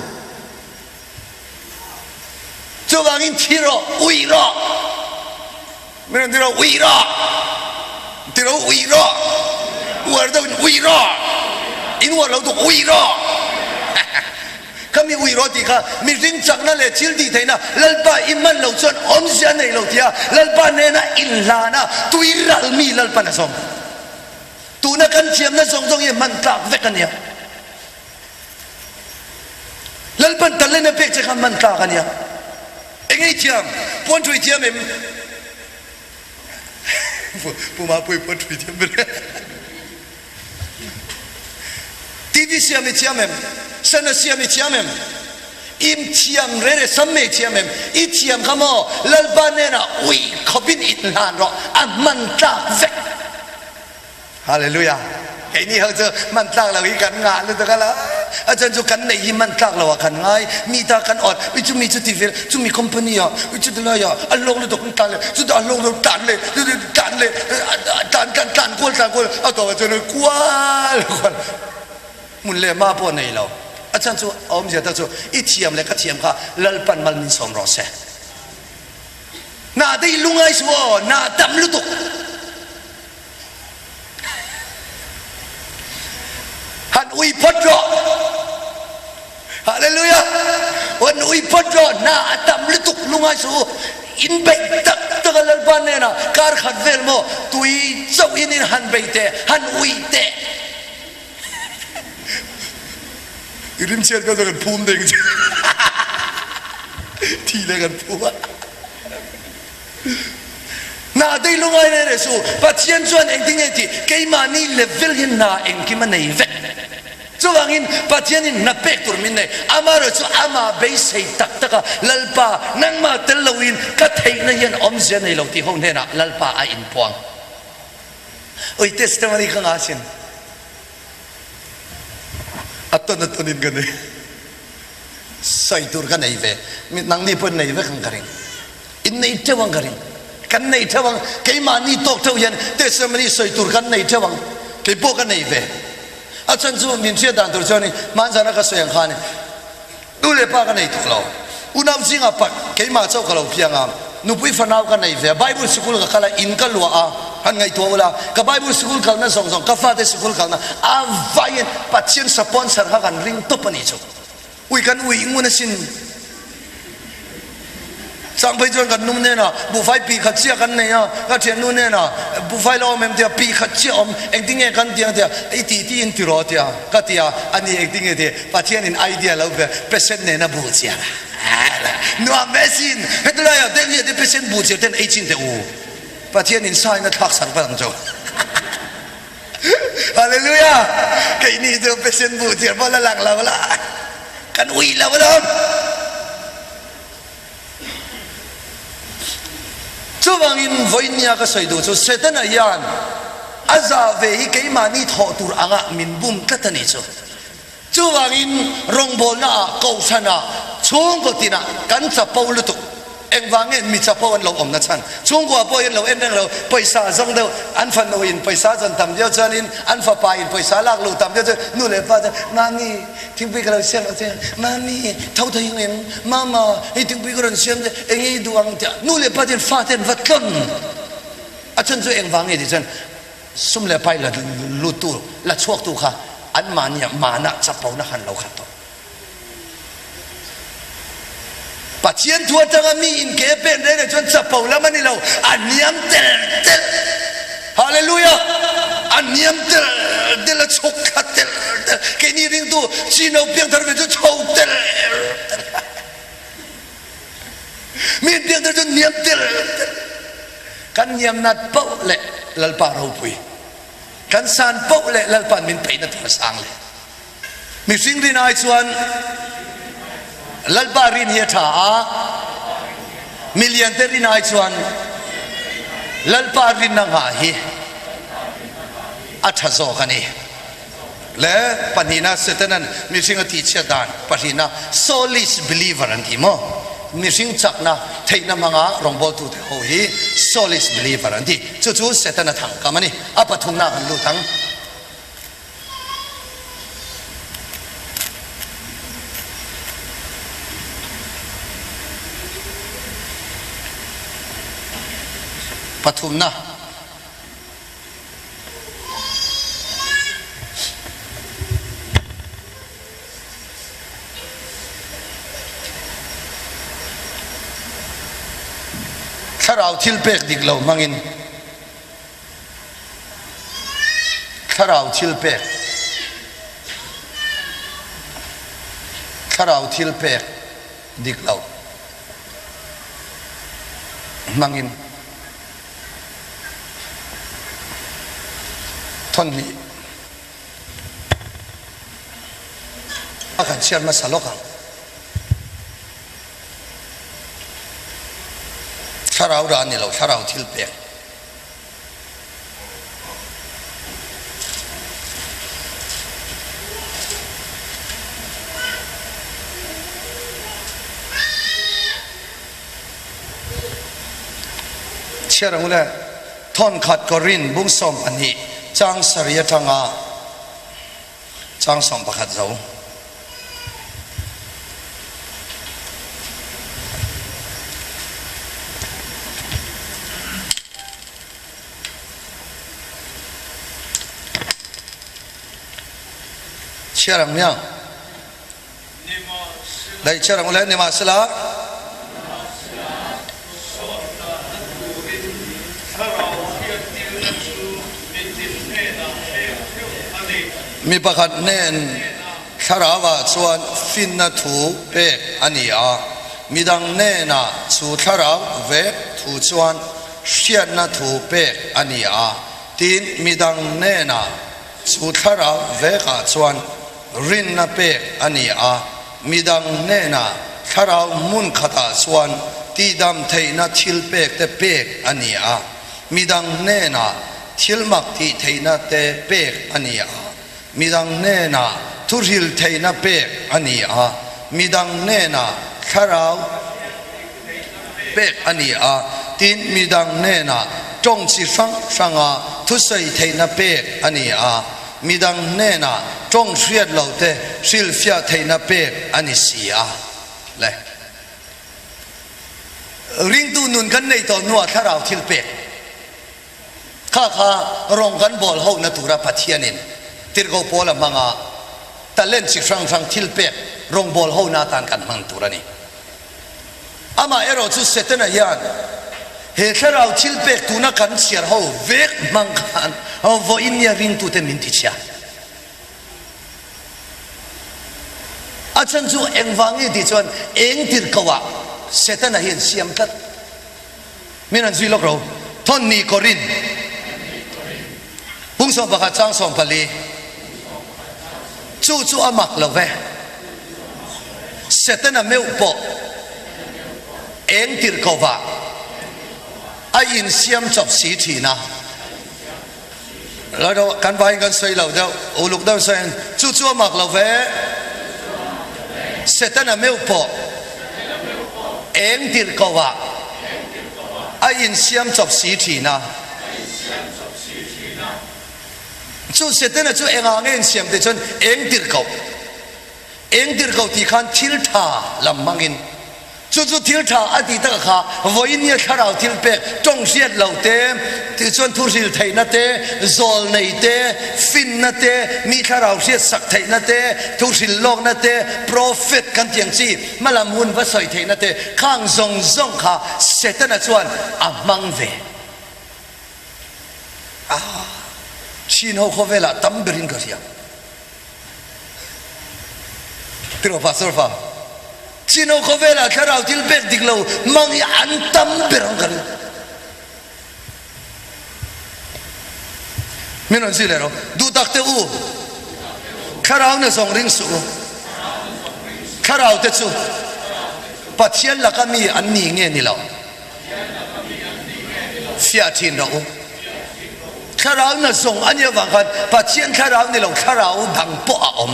S1: Chuvangin thi rawh, uih rawh. Min rawn ti rawh, uih rawh. Ti rawh, uih rawh. Uar deuh in uih rawh. In uar lo tuk, uih rawh. Ka mi uih rawh tih kha mihring chakna leh thil tih theihna Lalpa i hman loh chuan awmzia a nei lo tia Lalpa nena inhlana tui ral mi Lalpan a zawm. Tuna kan thiamna zawng zawng hi hman tlak vek a nia. Lalpan talent a pek che kha hman tlak a nia. Eng ei thiam? Puan thui thiam em? Pu Mapui puan thui thiam ber. TV siam i thiam em? Sana siam i thiam em? Im thiam re re sam mei thiam em? I thiam kha maw Lalpa hnenah ui khawpin inhlan rawh, a hman tlak vek. Hallelujah. Keini ho chu hman tlak lo hi kan ngah lutuk a la. A chan chu kan neih hi hman tlak lo ah kan ngai. Mi ta kan awt, ui chumi chu ti vel, chumi company ah, ui chuti lai ah, a hlawk lutuk an tlan leh, chutah a hlawk lutuk tlan leh, chuti tlan leh, tlan tlan tlan kual tlan kual, a tawp ah chuan kual kual. Hmun leh hma pawh nei lo. A chan chu a awmzia ta chu i thiam leh ka thiam kha Lalpan mal min sawm rawh se. Hna te i lungai suh aw, hna tam lutuk. Han ui phawt rawh. Hallelujah. Han ui phawt rawh. Hna a tam lutuk lungai suh u. In beih tak tak a Lalpa hnenah kar khat vel maw tui chauh in in han bei teh, han ui teh. I rimchhiat kha chu kan phum ding che. Thi le kan phum a. Hna dei lungai reng reng suh. Pathian chuan engtin nge tih keimahni level hian hna engkim a nei vek. Chuvangin Pathianin hna pek tur min nei. Amaherawhchu amah beisei tak tak a, Lalpa, nangmah tel loin ka theihna hian awmzia nei lo tih ho hnenah Lalpa a inpuang. Ui testimony ka ngah asin. A tawn a tawnin ka nei. Sawi tur ka nei ve. Nangni pawh in nei vek ang ka ring. In nei teuh ang ka ring. Kan nei teuh ang. Keimahni tawk teuh hian testimony sawi tur kan nei teuh ang. Kei pawh ka nei ve. A chhan chu min hriat dan tur chuan hmanzana ka sawi ang khan nu leh pa ka nei tuk lo. Unau zingah pak keimah chauh ka lo piang a. Nupui fanau ka nei ve a. Bible sikul ka kal a, in ka luah a. Han ngaihtuah ula, ka Bible sikul kalna zawng zawng, ka fate sikul kalna a vaiin Pathian sponsor kha kan ring tawp a nih chu. Ui kan ui ngun asin. Changphei chuan kan num hnenah buhfai pi khat chiah kan nei a, ka thiannu hnenah buhfai la awm em tia pi khat chiah awm, engtin nge kan ti ang tia i tih tih in ti rawh tia ka ti a, ani engtin nge ti Pathianin idea lo ve percent nena buh chiah a nuam ve asin, heti laiah Delhi ah te percent buh chiah ten ei chin teh u, Pathianin sain a thlak sak vat ang chu. Hallelujah! Keini chu patient buh chiah pawh la lang lo la, kan ui lo alawm. Chuvangin vawinia ka sawi duh chu Setana hian a zah ve hi keimahni thawh tur angah min bum tlat a nih chu. Chuvangin rawngbawlnaah, kohhranah, chhungkaw tinah kan chapo lutuk. Engvang nge mi chapo an lo awmna chhan? Chhungkua pawh hi an lo en reng lo, pawisa a zawng deuh, an fanu in pawisa a zawn tam viau chuanin an fapa in pawisa a lak luh tam viau chuan nu leh pa chuan, Mami, thingpui ka lo siam ang che, Mami, tho thei ang em? Mama, hei thingpui ka rawn siam che, eng nge i duh ang? Tia nu leh pa chuan fate an va tlawn. A chhan chu engvang nge tih chuan Sum leh pai la luttu, la chhuaktu kha anmahni ah manah chapona han lo khat tawh. Pathian thu atanga mi in ke pen reng reng chuan chapo lam a ni lo, a hniam tel tel. Hallelujah! A hniam tel tel, a chhuk thla tel tel. Keini ringtu chino piangthar ve chu chho tel tel. Mi in piangthar chu hniam tel tel. Kan hniam nat poh leh Lalpa ropui. Kan san poh leh Lalpa'n min peihna tur a sang leh. Mihring rin ai chuan Lalpa rin hi a tha a, miliante rin ai chuan Lalpa rinna nghah hi a tha zawk a ni. Le pahnihna Setanan mihring a tihchhiat dan pahnihna soulish believer an ti maw? Mihring chakna theihna hmanga rawngbawltute ho hi soulish believer an ti. Chu chu Setana thangkam a ni. A pathumna kan lut ang. Pathumna. Thlarau thil pek dik lo hmangin Thlarau thil pek. Thlarau thilpek dik lo hmangin thawnhnih a kan chhiar hmasa lawk ang. Thlarau rah a ni lo, thlarau thilpek. Chhiar ang ule, Thawnkhat Korin bung 12 chang sarih atanga chang 11 zo. Chhiar ang nia. Dai chhiar ang ule, nimahsela. Mi pakhat hnen thlarauah chuan finna thu pek a ni a, midang hnenah chu thlarau vek thu chuan hriatna thu pek a ni a, tin midang hnenah chu thlarau vekah chuan rinna pek a ni a, midang hnenah thlarau hmun khatah chuan tihdam theihna thil pek te pek a ni a, midang hnenah thil mak tih theihna te pek a ni a, midang hnenah thuhril theihna pek a ni a, midang hnenah thlarau pek a ni a, tin midang hnenah tawng chi hrang hranga thusawi theihna pek a ni a. Midang hnenah tawng hriat lo te hrilhfiah theihna pek a ni si a le. Ringtu nun kan nei tawh hnuah thlarau thil pek kha kha rawng kan bawl hohna tura Pathianin tirhkoh pawl a hmang a, talent chi hrang hrang thil pek rawng bawl hohna atan kan hmang tur a ni. Amah erawh chu Setana hian he thlarau thil pek tuna kan chhiar ho vek hmang khan vawiin nia ringtute min ti chhia. A chhan chu engvang nge tih chuan eng tirhkoh ah Setana hian siam tlat. Min han zui lawk ro. Thawnni Korin pung 11 chang 14 Chu chu a mak lo ve. Setana meuh pawh eng tirhkohvah a insiam chawp si thin a. Kan vaiin kan sawi lo deuh, uluk deuh sawiin chu chu a mak lo ve. Setana meuh pawh eng tirhkohvah a insiam chawp si thin a. Chu Setana chu engah nge insiam tih chuan eng tirhkoh, eng tirhkoh tih khan thil tha lam hmangin chu chu thil tha a tih taka kha vawinia thlarau thil pek tawng hriat lo te, tih chuan thu hril theihna te, zawl nei te, finna te, mi thlarau hriat sak theihna te, thu hril lawkna te, prophet kan tih ang chi hmalam hun va sawi theihna te khang zawng zawng kha Setana chuan a hmang ve. A chin ho khawvelah tam berin ka hria. Tiraw Pastor fa? Chin ho khawvelah thlarau thil pek dik lo hmang hi an tam ber ang ka ring. Min rawn zui leh rawh. Duh tak teh u, thlarau na zawng ring suh u. Thlarau te chu Pathian laka mi an ni nge ni lo? Fiah thin rawh u. Thlarau na zawng a nih avang khan Pathian thlarau ni lo thlarau dang pawh a awm.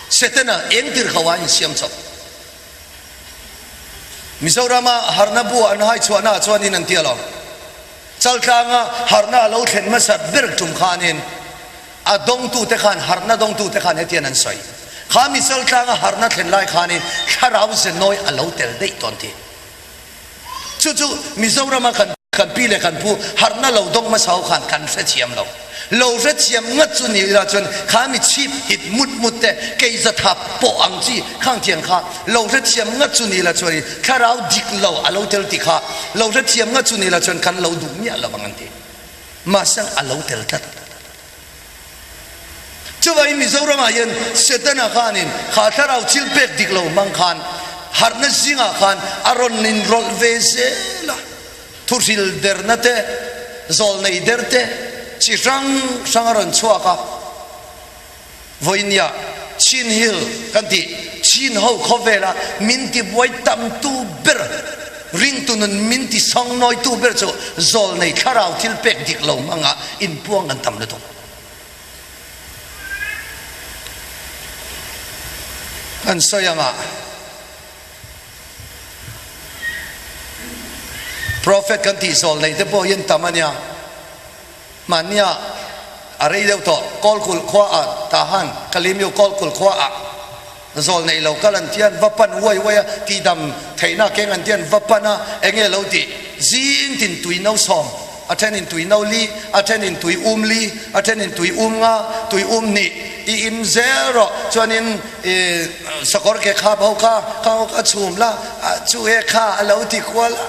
S1: Setana eng tir kho a insiam chawp. Mizorama harna bu an hai chhuahna ah chuanin an ti alawm. Chaltlanga harna a lo thlen hmasa ber tum khanin a dawngtute khan harna dawngtute khan hetian an sawi. Kha mi chaltlanga harna thlen lai khanin thlarau zenawi a lo tel daih tawn ti. Chu chu Mizorama kan kan pi leh kan pu harhna lo dawng hmasa ho khan kan hrethiam lo. Lo hrethiam ngat chu ni ila chuan kha mi chhip hit mut mut te, kei zathap pawh ang chi khang thiang kha lo hrethiam ngat chu ni ila chuan thlarau dik lo a lo tel ti kha lo hrethiam ngat chu ni ila chuan kan lo duh miah lo ang an ti. Mahse a lo tel tlat. Chuvangin Mizoramah hian Setana khanin kha thlarau thil pek dik lo hmang khan harhna zingah khan a rawn inrawlh ve zel a, thuhril derna te, zawlnei der te chi hrang hrang a rawn chhuak a. Vawinia Chin Hill kan tih Chin ho khawvela min tibuai tamtu ber, ringtu nun min tisangnawitu ber chu zawlnei thlarau thil pek dik lo hmanga inpuang an tam lutuk. Kan sawi anga Prophet kan tih zawlnei te pawh hi an tam a nia. Hmannia a rei deuh tawh Kawlkulh khua ah Tahan Kalimyu Kawlkulh khua ah zawl nei lo kal an tian va pan uai uai a tihdam theihna keng an tian va pan a enge lo tih zing tin tui no sawm a then in tui no li a then in tui um li a then in tui um nga tui um hnih i in zel rawh chuanin i sakawr ke khap ho kha kha ho kha chhum la chu e kha a lo ti kual a.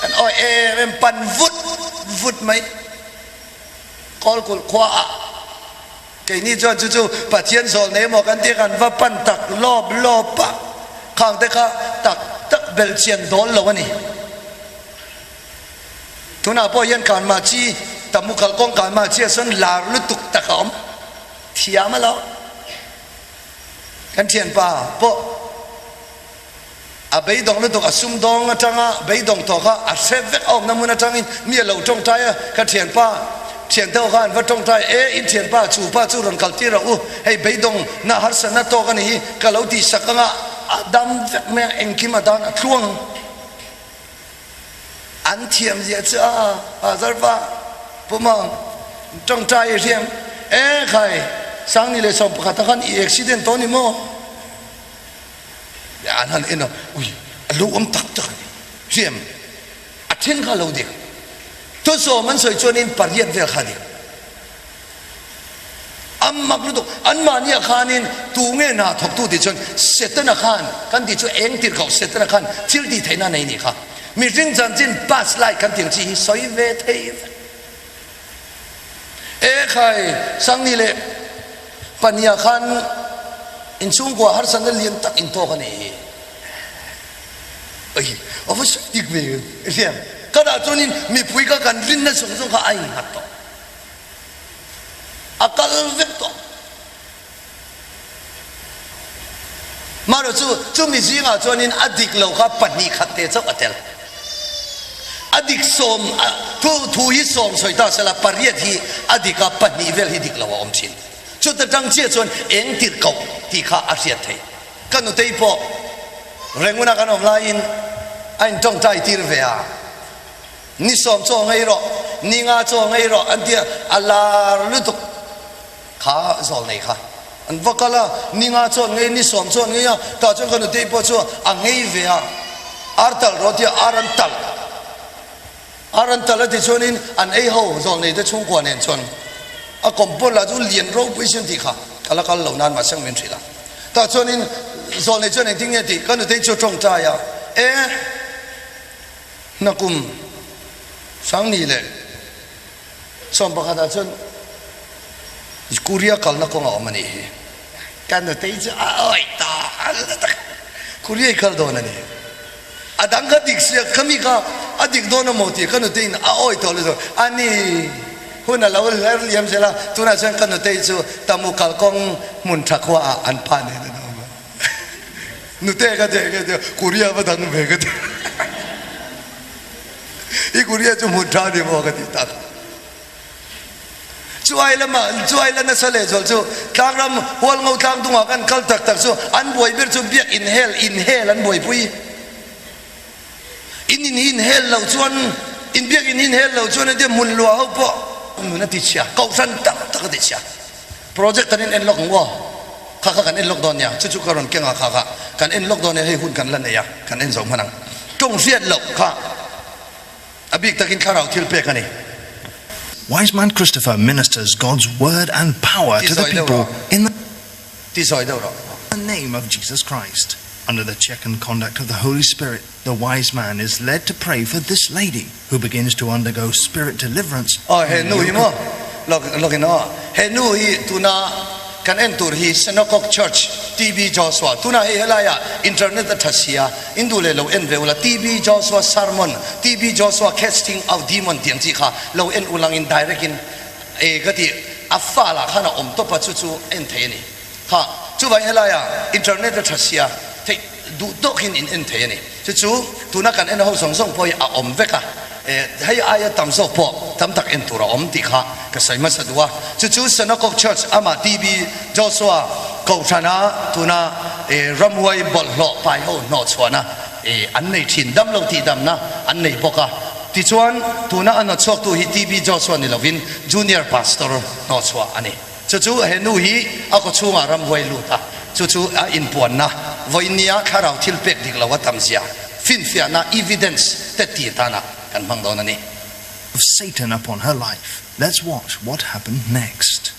S1: Kan awih em em pan vut vut mai. Kawlkulh khua ah keini chuan chu chu Pathian zawl nei maw kan tia kan va pan tak lawp lawp a, khang te kha tak tak belh chian dawl lo a ni. Tunah pawh hian kanmah chi tamu kalkawng kanmah chi ah sawn lar lutuk tak a awm thiam a lo. Kan thianpa pawh. A beidawng lutuk, a sumdawng atanga beidawng tawh kha a hre vek a awmna hmun atangin mi a lo tawngtai a, ka thianpa, thiante ho kha an va tawngtai e, in thianpa, chu pa chu rawn kal tir rawh u, hei beidawng na harsatna tawk a nih hi, ka lo tihsak anga a dam vek mai a, engkim a dan a tluang an thiam zia chu a, Pastor pa, Pu Mang, tawngtai i hriam e khai, Sangni leh 11 ah khan i accident tawh a ni maw? An han en a, ui, a lo awm tak tak a ni. Hriam, a then kha a lo dik. Thusawm an sawi chuanin pariat vel kha a dik. A mak lutuk, anmahniah khanin tu nge hna thawktu tih chuan Setana khan kan tih chu eng tir kho, Setana khan thil tih theihna a nei nih kha. Mihring chanchin past life kan tih ang chi hi sawi ve thei vek. E khai, Sangni leh Pania khan inchhungkua harsatna lian tak in tawk a nih hi. Oi, a va sawi dik ve hliam. Ka dah chuanin mipui kha kan rinna zawng zawng kha a innghat tawh. A kal vek tawh. Marawh chu, chumi zingah chuanin a dik lo kha pahnih khat te chauh a tel. A dik sawm, thu thu hi sawm sawi ta sela, pariat hi a dik a, pahnih vel hi dik lo a awm thin. Chuta tang chiah chuan eng tirh koh tih kha a hriat theih. Ka nutei pawh Renguna kan awm laiin a intawngtai tir ve a, ni sawm chaw ngei rawh, ni nga chaw ngei rawh an ti a, a lar lutuk. Kha zawl nei kha an va kal a, ni nga chuan ngei, ni sawm chuan ngei a, tah chuan ka nutei pawh chu a ngei ve a, ar talh rawh tia ar an talh, ar an talh a ti chuanin an ei ho zawl nei te chhungkua nen chuan a kawm pawn lah chu lian ropui sin tih kha ka la kal lo nan mahse min hrilh a, tah chuanin zawl nei chuan engtin nge tih ka nutei chu a tawngtai a, e hnakum Sangni leh. Sawm pakhatah chuan Korea kalna kawng a awm a nih hi. Ka nutei chu a awih ta a tak. Korea i kal dawn a ni. A dang kha dik sia, khami kha a dik dawn a maw tih ka nuteiin a awih tawh lutuk. A ni, hun a lo hler liam zel a, tunah chuan ka nutei chu Tamu kalkawng hmun tha khuaah an pa nen an awm a. Nute ka ti, ka ti, Korea va dang ve ka ti. I Korea chu hmun tha ni maw ka ti tak. Chuai lama chuai la nasa leh zual chu tlangram hualngo tlang dungah kan kal tak tak chu an buai ber chu biak in hel in hel an buaipui. In in in hel lo chuan in biak in in hel lo chuan entir hmun lua ho pawh nun a ti chhia kohhran tam tak a ti chhia. Project kan in en lawk ang aw kha kha kan en lawk dawn nia chu chu ka rawn keng a kha kha kan en lawk dawn nia hei hun kan la nei a kan en zo hman ang tawng hriat loh kha a bik takin thlarau thil pek a ni.
S2: Wise man Christopher ministers God's word and power
S1: Ti
S2: to the
S1: sawi deuh
S2: people
S1: rawh.
S2: in the
S1: Ti sawi deuh rawh.
S2: name of Jesus Christ. Under the check and conduct of the Holy Spirit, the wise man is led to pray for this lady who begins to undergo spirit deliverance
S1: Aw
S2: from
S1: he
S2: the
S1: nu hi
S2: yoke
S1: maw
S2: of
S1: Lawk lawkin aw. He nu hi tuna kan en tur hi Synagogue Church TB Joshua tuna hei helaiah internet a tha sia in duh leh lo en ve ula TB Joshua sermon TB Joshua casting out demon tih ang chi kha lo en ulangin direct in e ka ti a fal ah khan a awm tawp a chu chu en thei a ni kha chuvangin helaiah internet a tha sia theih duh tawkin in en thei a ni chu chu tuna kan en ho zawng zawng pawh hi a awm vek a e hei aia tam zawk pawh tam tak en tur a awm tih kha ka sawi hmasa duh a chu chu Synagogue Church amah TB Joshua Kohhrana tuna e ramhuai bawlhhlawh pai ho hnawh chhuahna e an nei thin dam lo tih damna an nei bawk a tichuan tuna a hnawtchhuaktu hi TB Joshua ni lovin Junior Pastor hnawhchhuah a ni. Chu chu he nu hi a kaw chhungah ramhuai lut a, chu chu a inpuanna, vawinia thlarau thil pek dik lo a tam zia finfiahna, evidence, te ti tana kan hmang dawn a ni.
S2: Of Satan upon her life. Let's watch what happened next.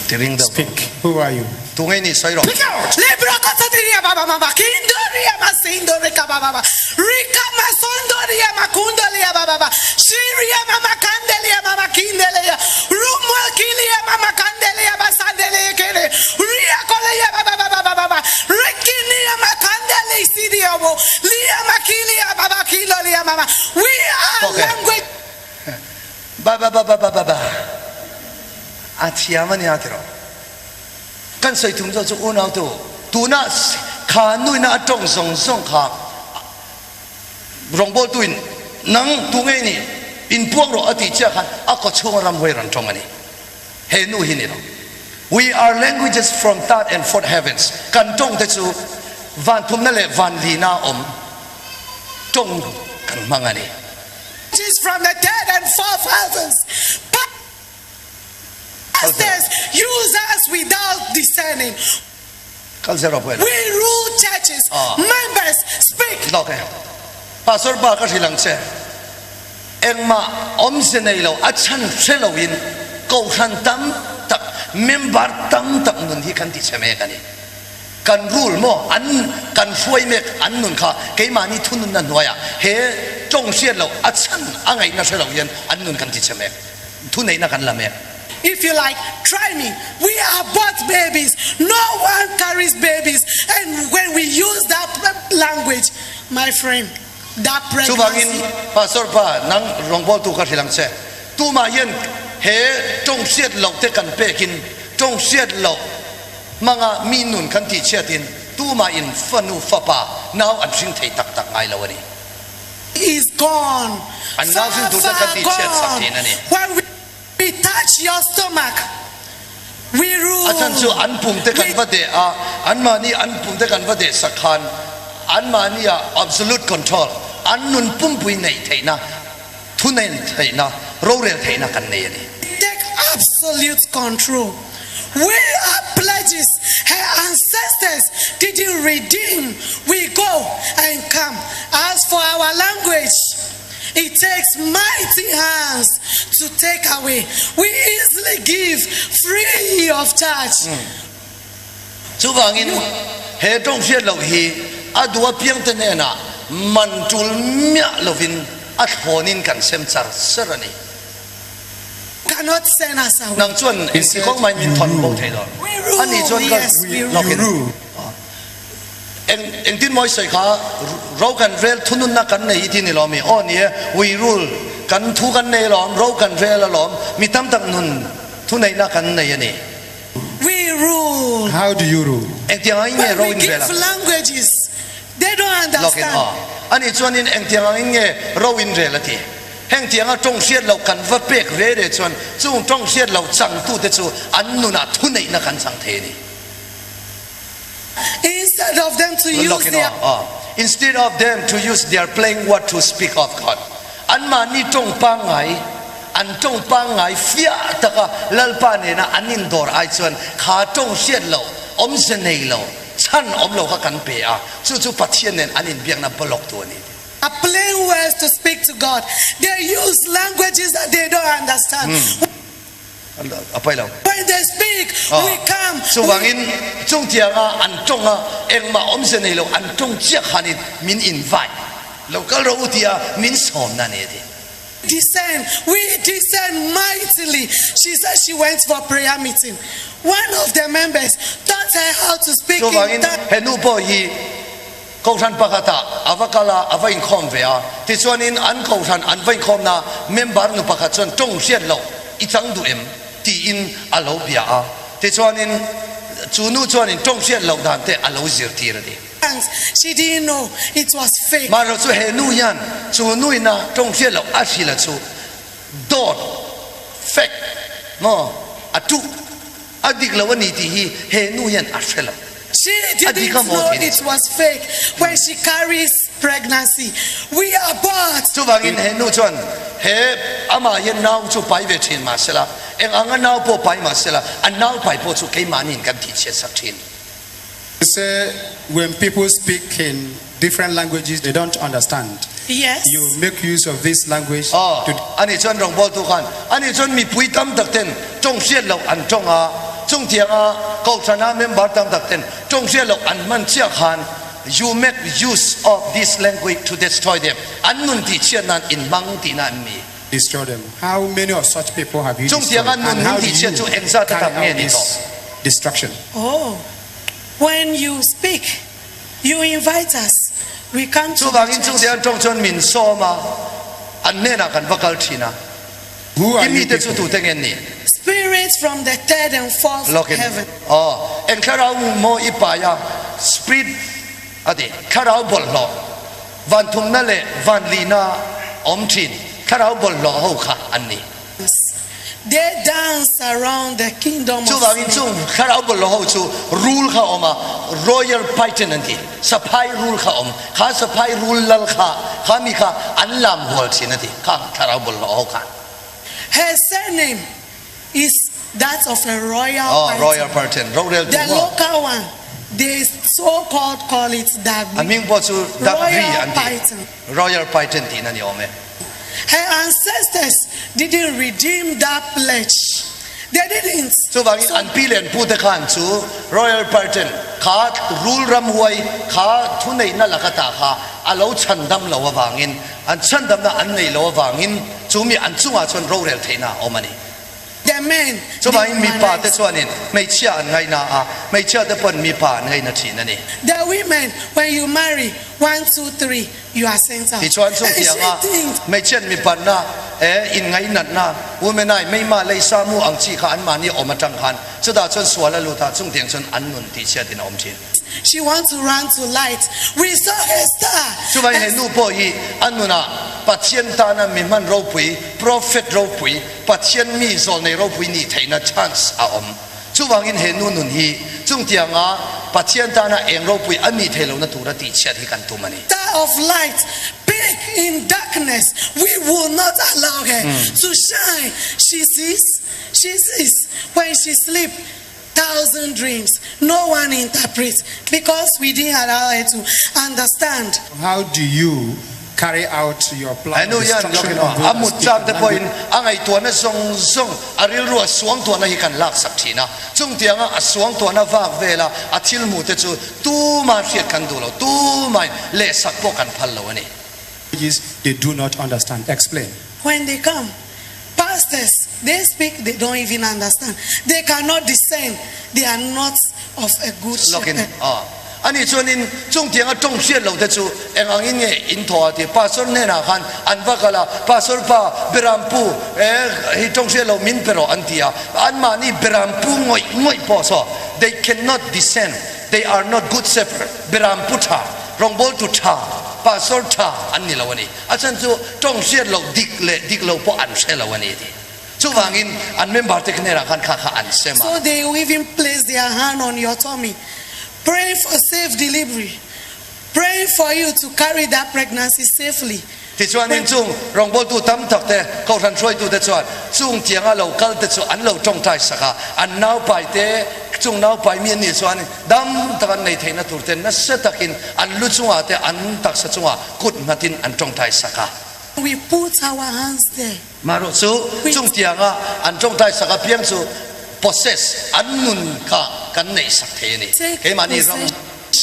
S1: Ti ring deuh rawh.
S3: Speak, who are you?
S1: Tu ngei nih sawi rawh.
S4: Speak out! Lebrokosotiria baba mama kindoria masindore kaba baba rika masondoria makundolia baba baba shiria mama kandelia mama kindelia rumwa kilia mama kandelia basandelia kele ria kolia baba baba baba baba rikinia makandeli sidiobo lia makilia baba kilolia mama we are
S1: Okay.
S4: language
S1: Ba ba ba ba ba ba ba a thiam a nia tiraw. Kan sawi tum zawk chu unautu tuna kha nuina a tawng zawng zawng kha rawngbawltuin nang tu ngei nih inpuang rawh a tih chiah khan a kaw chhunga ramhuai rawn tawng a ni. He nu hi ni lo. We are languages from third and fourth heavens. Kan tawng te chu van thumna leh van lina awm tawng kan hmang a ni.
S4: Is from the third and fourth heavens. Pastors use us without discerning. We rule churches, members speak.
S1: Lawk e. Pastor pa ka hrilh ang che. Engmah awmze nei lo a chhan hre loin kohhran tam tak member tam tak nun hi kan ti chhe mek a ni. Kan rule maw an kan hruai mek an nun kha keimahni thununna hnuaiah he tawng hriat loh a chhan a ngaihna hre lo hian an nun kan ti chhe mek. Thuneihna kan la mek.
S4: If you like, try me. We are both babies. No one carries babies. And when we use that language, my friend, that pregnancy.
S1: Chuvangin, Pastor pa, nang rawngbawltu ka hrilh ang che. Tumah hian he tawng hriat loh te kan pekin tawng hriat loh hmanga mi nun kan tihchhiatin tumah in fanu fapa nau an hring thei tak tak ngai lo a ni.
S4: Is gone,
S1: An nau
S4: far
S1: hring tur chuan kan
S4: far
S1: tihchhiat sak
S4: gone.
S1: thin a ni.
S4: When we touch your stomach, we
S1: A chan chu
S4: rule.
S1: an pum te kan
S4: We
S1: va deh a, anmahni an pum te kan va deh sak khan anmahni ah absolute control, an nun pumpui neih theihna, thuneih theihna, rorel theihna kan nei a ni.
S4: Take absolute control. We are pledges her ancestors didn't redeem. We go and come. As for our language, it takes mighty hands to take away. We easily give free of charge.
S1: Chuvangin he tawng hriat loh hi a duh apiangte hnenah man tul miah lovin a thlawnin kan sem char char a ni.
S4: Cannot send us away.
S1: Nang chuan engti kawng mahin min thawn bo thei lo.
S4: We rule,
S1: Ani chuan ka
S4: yes, we rule.
S1: lawkin eng engtin mawi sawi kha ro kan rel thununna kan nei hi ti ni lawm mi? Aw ni e, we rule kan thu kan nei alawm, ro kan rel alawm, mi tam tak nun thuneihna kan nei a ni.
S4: We rule.
S3: How do you rule?
S1: Engtiang angin nge
S4: When
S1: ro
S4: we
S1: in rel
S4: give
S1: a?
S4: languages, they don't
S1: Lawkin
S4: understand.
S1: aw. Ani chuanin engtiang angin nge ro in rel a ti? Heng tianga tawng hriat loh kan va pek ve re chuan chung tawng hriat loh changtute chu an nunah thuneihna kan chang thei a ni.
S4: Instead of them to use
S1: Lawkin
S4: their
S1: aw, aw. Instead of them to use their plain word to speak of God. Anmahni tawng pangngai, an tawng pangngai fiah taka Lalpa nena an indawr ai chuan kha tawng hriat loh, awmze nei lo, chhan awm lo kha kan pe a, chu chu Pathian nen an inbiakna block tu a ni.
S4: A plain words to speak to God. They use languages that they don't understand.
S1: A pai lo.
S4: When they speak, we come.
S1: Chuvangin chungtianga an tawnga engmah awmze nei lo an tawng chiah khanin min invite lo kal rawh u tia min sawmna a ni a ti.
S4: Discern. We discern mightily. She said she went for prayer meeting. One of the members taught her how to speak in
S1: Chuvangin
S4: tongues.
S1: he nu pawh hi Kohhran pakhatah a va kal a, a va inkhawm ve a. Tichuanin an kohhran an va inkhawmna member nu pakhat chuan tawng hriat loh i chang duh em? tiin a lo bia a. Tichuanin chu nu chuanin tawng hriat loh dan te a lo zirtir a ni.
S4: She didn't know it was fake.
S1: Mahro chu he nu hian chu nuina tawng hriat loh a hrilh a chu dawt, fake, maw a tuh a dik lo a ni tih hi he nu hian a hre lo.
S4: She
S1: A dik
S4: didn't
S1: a maw
S4: know
S1: tih ni
S4: it
S1: chu.
S4: was fake when she carries pregnancy. We are bought.
S1: Chuvangin he nu chuan he amah hian nau chu pai ve thin mahsela, eng anga nau pawh pai mahsela, a nau pai pawh chu keimahniin kan tihchhiat sak thin.
S3: You say when people speak in different languages they don't understand.
S4: Yes.
S3: You make use of this language
S1: Aw,
S3: to.
S1: ani chuan rawngbawltu khan ani chuan mipui tam tak ten tawng hriat loh an tawng a, chung tianga Kohhrana member tam tak ten tawng hriat loh an hman chiah khan you make use of this language to destroy them, an nun tih chhiat nan in hmang tihna an ni.
S3: Destroy them. How many of such people have you
S1: Chung
S3: destroyed
S1: tianga nun
S3: and how
S1: min
S3: do
S1: tih chhiat
S3: you
S1: chu engzat a
S3: carry
S1: tam nge
S3: out
S1: ni tawh?
S3: this destruction?
S4: Oh, when you speak, you invite us, we come to the
S1: Chuvangin chung
S4: church.
S1: tiang tawng chuan min sawm a, an hnenah kan va kal thin a.
S3: Who are
S1: I
S3: you
S1: mite chu
S3: people?
S1: tute nge ni?
S4: Spirits from the third and fourth
S1: Lawkin,
S4: heaven.
S1: Aw, eng thlarau maw i pai a, spirit a ti, thlarau bawlhhlawh, van thumna leh van lihna awm thin thlarau bawlhhlawh ho kha an ni.
S4: They dance around the kingdom of
S1: Chuvangin
S4: snake.
S1: chung thlarau bawlhhlawh ho chu rul kha awm a, royal python an ti, saphai rul kha awm, kha saphai rul lal kha, kha mi kha an lam hual thin a ti, khang thlarau bawlhhlawh ho khan.
S4: Her surname is that of a royal
S1: Aw,
S4: python.
S1: royal python, rorel
S4: The
S1: tu maw?
S4: local one, they so called call it
S1: A
S4: Dagri,
S1: hming pawh chu Dagri
S4: royal
S1: an ti,
S4: python.
S1: royal python tiin a ni awm e.
S4: Her ancestors didn't redeem that pledge. They didn't.
S1: Chuvangin
S4: So
S1: an pi leh an pu te khan chu royal python kha rul ramhuai kha thuneihna laka tah kha a lo chhandam lo avangin an chhandamna an neih lo avangin chu mi an chungah chuan rorel theihna a awm a ni.
S4: The men, they
S1: Chuvangin mipa te
S4: womanize.
S1: chuanin hmeichhia an ngaihna a, hmeichhia te pawn mipa an ngaihna thin a ni.
S4: The women, when you marry, one, two, three, you are sent out.
S1: Tichuan chung
S4: And she
S1: tianga
S4: thinks.
S1: hmeichhiat mipanna eh inngainatna, womenai, meima, leisa, mu ang chi kha anmahni awm atang khan chutah chuan sual a lut a, chung tiang chuan an nun tihchhiatin a awm thin.
S4: She wants to run to light. We saw her star.
S1: Chuvai he nu pawh hi a nunah Pathian tana mi hman ropui, prophet ropui, Pathian mi zawlnei ropui nih theihna chance a awm. Chuvangin he nu nun hi chungtianga Pathian tana eng ropui a nih theih lohna tura tihchhiat hi kan tum a ni.
S4: Star of light, peak in darkness, we will not allow her to shine. She sees, she sees when she sleep. Thousand dreams no one interprets because we didn't allow her to understand.
S3: How do you carry out your plan
S1: Henu
S3: of
S1: hian
S3: destruction
S1: lawkin
S3: of
S1: a
S3: those
S1: mut
S3: that
S1: chak
S3: speak
S1: te
S3: the
S1: pawhin
S3: language?
S1: a ngaihtuahna zawng zawng a rilru a suangtuahna hi kan laksak thin a, chungtianga a suangtuahna vak vela a thil hmuh te chu tuma hriat kan duh lo, tumain lehsak pawh kan phal lo a ni.
S3: They do not understand. Explain.
S4: When they come, pastors, they speak, they don't even understand. They cannot discern. They are not of a good
S1: Lawkin
S4: shepherd.
S1: a, ani chuanin chungtianga tawng hriat lo te chu eng angin nge in thaw a ti. Pastor hnenah khan an va kal a, Pastor pa, Berampu, eh, hi tawng hriat lo min pe rawh an ti a. Anmahni Berampu ngawih ngawih pawh saw, they cannot discern, they are not good shepherd, Berampu tha, rawngbawltu tha, Pastor tha an ni lo a ni. A chhan chu tawng hriat loh dik leh dik lo pawh an hre lo a ni ti. Chuvangin an member te hnenah khan kha kha an sem a.
S4: So they will even place their hand on your tummy, praying for safe delivery, praying for you to carry that pregnancy safely.
S1: Tichuanin chung rawngbawltu tam tak te, kohhran hruaitu te chuan chung tianga lo kal te chu an lo tawngtai sak a, an naupai te chung naupai mi an nih chuan dam tak an nei theihna tur te nasa takin an lu chungah te an taksa chungah kut nghatin an tawngtai sak a.
S4: We put our hands there.
S1: Marawh chu chung tianga an tawngtai sak apiang chu possess, an nun kha kan neih sak thei a ni.
S4: Take
S1: Keimahni ram
S4: possession.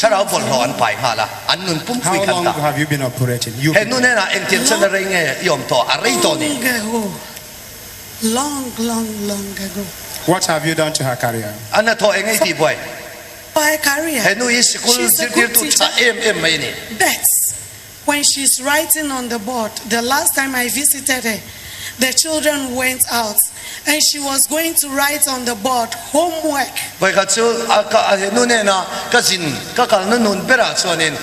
S1: Thlarau bawlhhlawh an pai nghal a, an nun pumpui
S3: How
S1: khan
S3: long
S1: ta.
S3: have you been operating? You
S1: He nu hnenah engtiang chuan a rei nge i awm tawh? A rei tawh ni.
S4: Long ago. Long, long, long ago.
S3: What have you done to her career?
S1: A hnathawh eng ei tih buai?
S4: For her career.
S1: He nu hi sikul
S4: She's a good
S1: zirtirtu tha
S4: teacher.
S1: em em mai a ni.
S4: But when she's writing on the board, the last time I visited her, the children went out and she was going to write on the board homework.
S1: Vawikhat chu a ka he nu nena ka zin ka kalna nun berah chuanin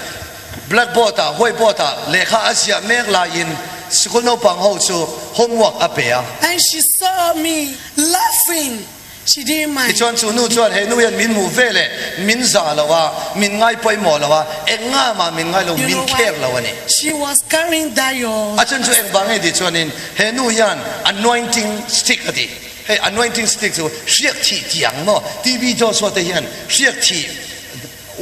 S1: blackboard ah whiteboard ah lehkha a ziah mek laiin sikul naupang ho chu homework a pe a.
S4: And she saw me laughing. She didn't mind.
S1: Tichuan chu nu chuan he nu hian min hmuh ve leh min zah lo a, min ngai pawimawh lo a, eng nga mah min ngai lo,
S4: You
S1: min
S4: know
S1: care
S4: why?
S1: lo a ni.
S4: She was carrying that your.
S1: A chhan chu eng vang nge tih chuanin he nu hian anointing stick a ti. Hei anointing stick chu hriak thih tih ang maw? TB Joshua te hian hriak thih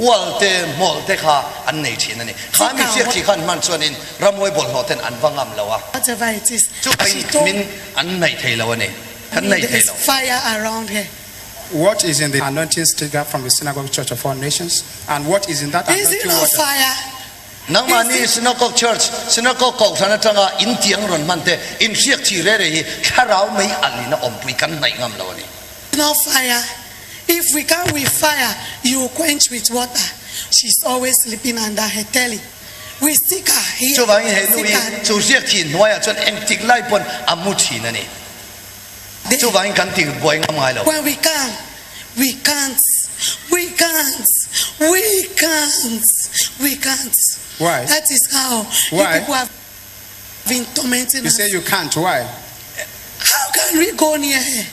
S1: ual te hmawlh te kha an nei thin a ni. Kha mi hriak thih kha an hman chuanin ramhuai bawlhhlawh ten an va ngam lo a.
S4: Whatever it is,
S1: Chu
S4: she told.
S1: min an naih thei lo a ni. Kan nei thei lo.
S4: Fire around her.
S3: What is in the anointing sticker from the Synagogue Church of All Nations and what is in that
S4: Is it
S3: anointing
S4: not
S3: water?
S4: fire?
S1: Nangmahni Synagogue Church, Synagogue Kohhran atanga in tiang rawn hman te, in hriak thih re re hi thlarau mei alin a awmpui kan hnaih ngam lo a ni.
S4: Not fire. If we come with fire, you will quench with water. She's always sleeping under her telly. We stick her here.
S1: Chuvangin he nu
S4: Stick
S1: hi
S4: her.
S1: chu hriak thih hnuaiah chuan engtik lai pawn a mu thin a ni. Chuvangin kan ti buai ngam ngai lo.
S4: When we come, we can't, we can't, we can't, we can't.
S3: Why?
S4: That is how you
S3: Why?
S4: people have been tormenting
S3: You
S4: us.
S3: say you can't. Why?
S4: How can we go near her?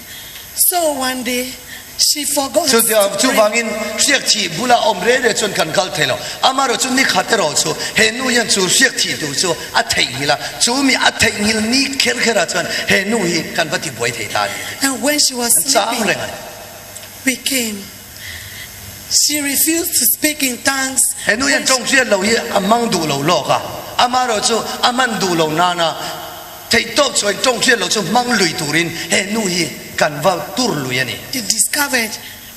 S4: So one day, she forgot to
S1: Chutiang
S4: pray.
S1: chuvangin hriak thih bula awm re re chuan kan kal thei lo. Amaherawh chu ni khat erawh chu he nu hian chu hriak thih tur chu a theihnghilh a, chu mi a theihnghilh ni kher kher ah chuan he nu hi kan va ti buai thei ta a ni.
S4: And when she was
S1: Kan chang
S4: sleeping,
S1: reng a ni.
S4: we came. She refused to speak in tongues.
S1: He nu hian tawng hriat lo hi a hmang duh lo lawk a, amaherawh chu a hman duh lo nana theihtawp chuan tawng hriat lo chu hmang lui turin he nu hi kan va tur lui a ni.
S4: She discovered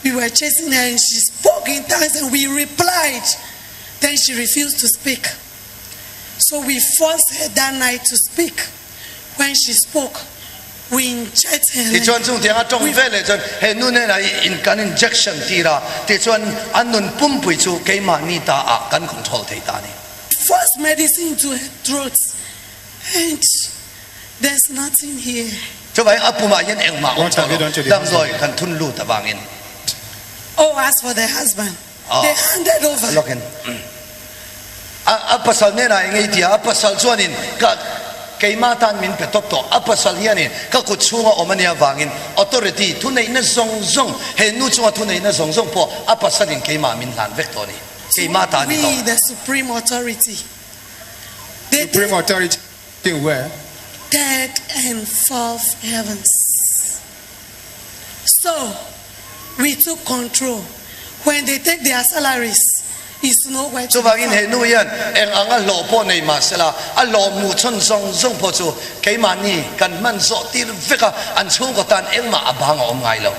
S4: we were chasing her and she spoke in tongues and we replied. Then she refused to speak. So we forced her that night to speak. When she spoke, we inject her leg.
S1: Tichuan chung tianga tawng ve leh chuan he nu hnenah hi in kan injection tir a, tichuan a nun pumpui chu keimahni ta ah kan control thei ta a ni.
S4: Forced medicine into her throat and there's nothing here.
S1: Chuvangin a pumah hian engmah awm tawh lo, damdawi kan thun lut avangin.
S4: Oh, as for the husband, they handed over.
S1: Lawkin a pasal hnenah eng ei tia, a pasal chuanin ka keimah tan min pe tawp tawh, a pasal hianin ka kut chhunga awm a nia vangin authority thuneihna zawng zawng, he nu chunga thuneihna zawng zawng pawh a pasalin keimah min hlan vek tawh a ni, keimah ta a ni tawh.
S4: We the supreme authority. They
S3: Supreme authority where?
S4: Third and fourth heavens. So we took control. When they take their salaries, it's nowhere to be
S1: Chuvangin he
S4: found.
S1: nu hian eng anga hlawh pawh nei mah sela, a hlawh hmuh chhawn zawng zawng pawh chu keimahni kan hman zawh tir vek a, an chhungkaw tan engmah a bang a awm ngai lo.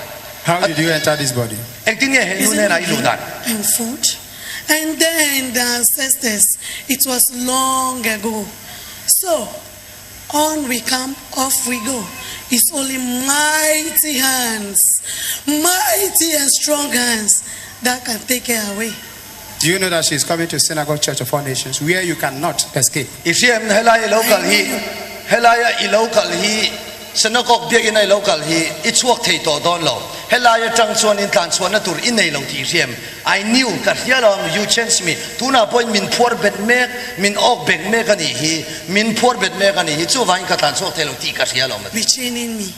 S3: How did you enter this body?
S1: Engtin nge he nu
S4: Isn't
S1: hnenah i
S4: it
S1: luh dan?
S4: And food. And then the ancestors, it was long ago. So on we come, off we go. It's only mighty hands, mighty and strong hands that can take her away.
S3: Do you know that she's coming to Synagogue Church of All Nations where you cannot escape?
S1: I hriam helai i lo kal hi, helaia i lo kal hi, Synagogue biakina i lo kal hi i chhuak thei tawh dawn lo. Helai atang chuan in tlan chhuahna tur i nei lo tih i hriam. I knew, ka hria lo ang, you changed me. Tunah pawhin min phuar bet mek, min awk bek mek a nih hi, min phuar bet mek a nih hi, chuvangin ka tlan chhuak thei lo tih ka hria lo maw.
S4: Be chaining me,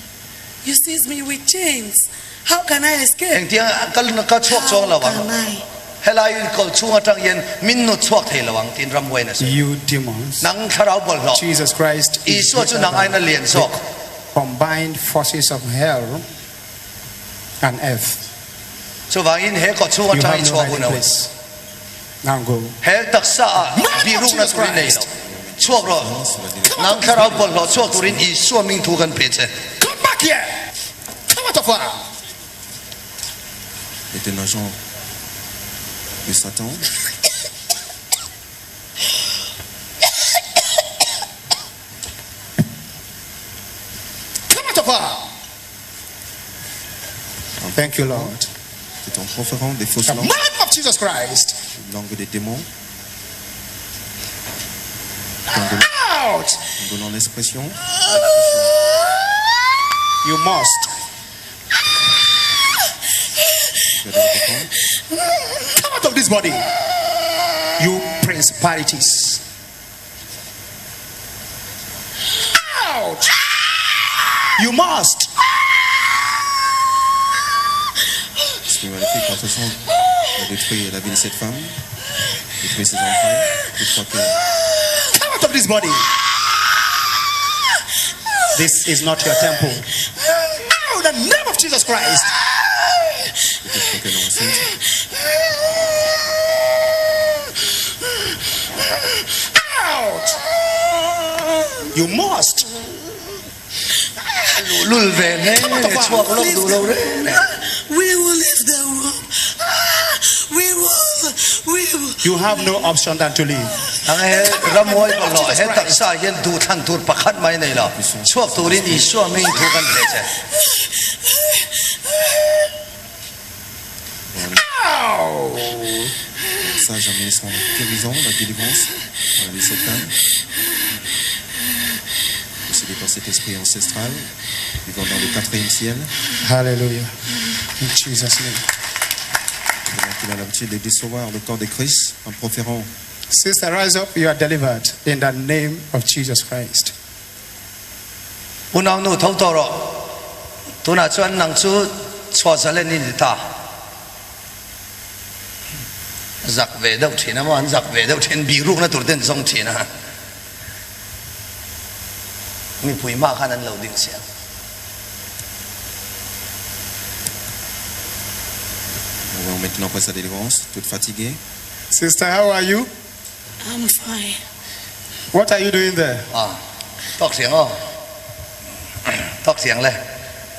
S4: you seize me with chains, how can I escape?
S1: Engtiang ka ka chhuak chuang lo
S4: How
S1: ang,
S4: can I?
S1: helai kawl chhung atang hian min nu chhuak thei lo ang tiin ramhuaiin a sawi.
S3: You demons.
S1: Nang thlarau bawlhhlawh,
S3: Jesus Christ is
S1: Isua chu
S3: greater
S1: nang
S3: than
S1: aina lian zawk.
S3: the combined forces of hell and earth.
S1: Chuvangin he kaw chhung
S3: You
S1: atang
S3: have
S1: i
S3: no
S1: chhuak hun
S3: hiding
S1: a.
S3: place. Now go.
S1: He taksa ah bihrukna tur i nei lo. Chhuak rawh. Nang thlarau bawlhhlawh chhuak turin Isua ming thu kan pe che.
S3: Come back here! Come out of her!
S5: Est un agent. De Satan.
S3: Come out of her. Thank you, Lord.
S5: C'est en proférant des fausses
S3: The
S5: langues,
S3: name of Jesus Christ.
S5: langue des démons,
S3: Out.
S5: en donnant l'expression,
S3: You must.
S5: tu vas devoir comprendre.
S3: Come out of this body. You principalities. Out. You must.
S5: Esprit maléfique, par ce sang, va détruire la vie de cette femme, détruire ses enfants. Je crois que
S3: Come out of this body. This is not your temple. Out in the name of Jesus Christ.
S5: je crois qu'elle est enceinte.
S3: Out. You must.
S1: Luhlul ve hle chhuak lawk duh lo reng reng.
S4: We will leave the room. We will. We will.
S3: You have no option than to leave.
S1: Ang he ramhuai bawlhhlawh he taksa ah hian duhthlan tur pakhat mai nei lo. Chhuak turin Isua hming thu kan hle che.
S5: Sage en ministrant la guérison, la délivrance dans la vie de cette femme. Possédée par cet esprit ancestral, vivant dans le quatrième ciel,
S3: Hallelujah. In Jesus' name.
S5: pendant qu'il a l'habitude de décevoir le corps de Christ en proférant
S3: Sister, rise up. You are delivered in the name of Jesus Christ.
S1: Unaunu tho tawh rawh. Tunah chuan nang chu chhuah zalen i ni ta. Zak ve deuh thin a maw? An zak ve deuh thin, bihrukna tur te an zawng thin a. Mipui hma khan an lo ding siam.
S5: Nous voyons maintenant après sa délivrance, toute fatiguée.
S3: Sister, how are you?
S4: I'm fine.
S3: What are you doing there?
S1: Ah, tawk siang aw. Tawk siang le.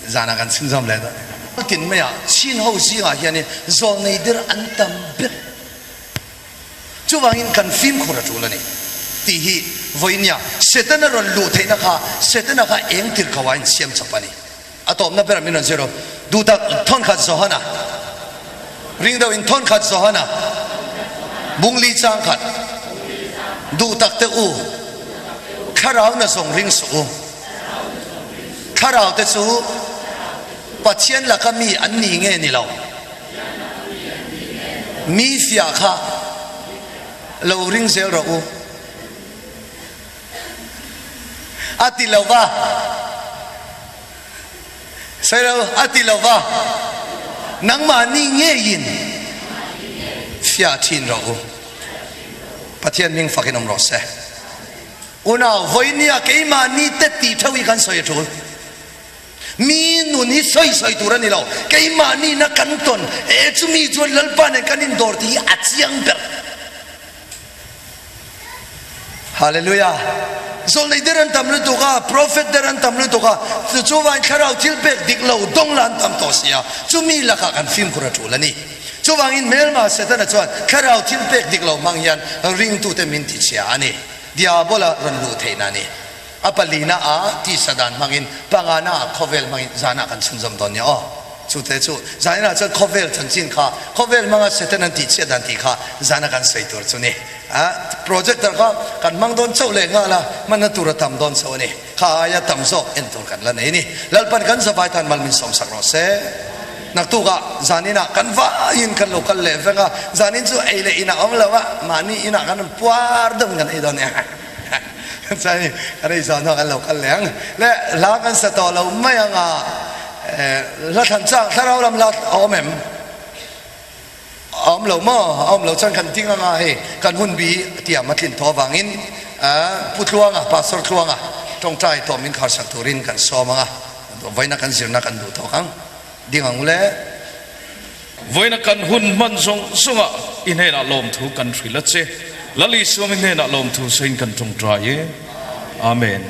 S1: Zanah kan chhunzawm leh dawn. Tin maiah Chin ho zingah hianin zawlnei der an tam ber. Chuvangin kan fimkhur a tul a ni tih hi vawinia Setana rawn luh theihna kha Setana kha eng tir kho ah insiam chawp a ni. A tawpna berah min rawn zir u. Duhtak thawnkhat Johana ring deuh in thawnkhat Johana bungli chang khat duhtak te u thlarau na zawng ring suh u. Thlarau te chu Pathian laka mi an ni nge ni lo? Mi fiah kha lo ring zel rawh u. A ti lo va. Sawi lo, a ti lo va. Nangmahni ngeiin fiah thin rawh u. Pathian hming fakin awm rawh se. Unau, vawinia keimahni te tih theuh hi kan sawi a tul. Mi nun hi sawi sawi tur a ni lo. Keimahni na kan tawn e chumi chuan Lalpa nen kan indawr tih hi a chiang ber. Hallelujah! Zawlnei der an tam lutuk a, prophet der an tam lutuk a, chu chuvain thlarau thil pek dik lo dawng la an tam tawh si a, chumi lakah kan fimkhur a tul a ni. Chuvangin hmelma Setana chuan thlarau thil pek dik lo hmang hian ringtute min tichhia a ni. Diabola rawn luh theihna a ni. A palina ah tisa dan hmangin, pangana ah khawvel hmangin zanah kan chhunzawm dawn nia aw. Chute chu zaninah chuan khawvel chanchin kha, khawvel hmanga Satan an tihchhiat dan tih kha zana kan sawi tur chu ni. Projector kha kan hmang dawn chauh leh nghal a, hmanna tur a tam dawn chauh a ni. Kha aia tam zawk en tur kan la nei a ni. Lalpan kan zavai tan mal min sawmsak rawh se. Naktukah zaninah kan vaiin kan lo kal leh vek a, zanin chu ei leh inah awm lo a, mahni inah kan rawn puar deuhin kan ei dawn nia. Chuan kan ei zawh hnuah kan lo kal leh ang. Le hla kan sa tawh lo mai ang a, hla thlan chang thlarau lam hla a awm em? A awm lo maw? A awm lo chuan kan ding ang a, hei kan hun bi tiam a tlin tawh avangin Pu Tluanga, Pastor Tluanga tawngtai tawh min kharsak turin kan sawm ang a, vawiina kan zirna kan duh tawk ang. Ding ang ule.
S6: Vawiina kan hun hman zawng zawngah i hnenah lawmthu kan hrilh a che. Lal Isua mi hnenah lawmthu sawiin kan tawngtai e. Amen.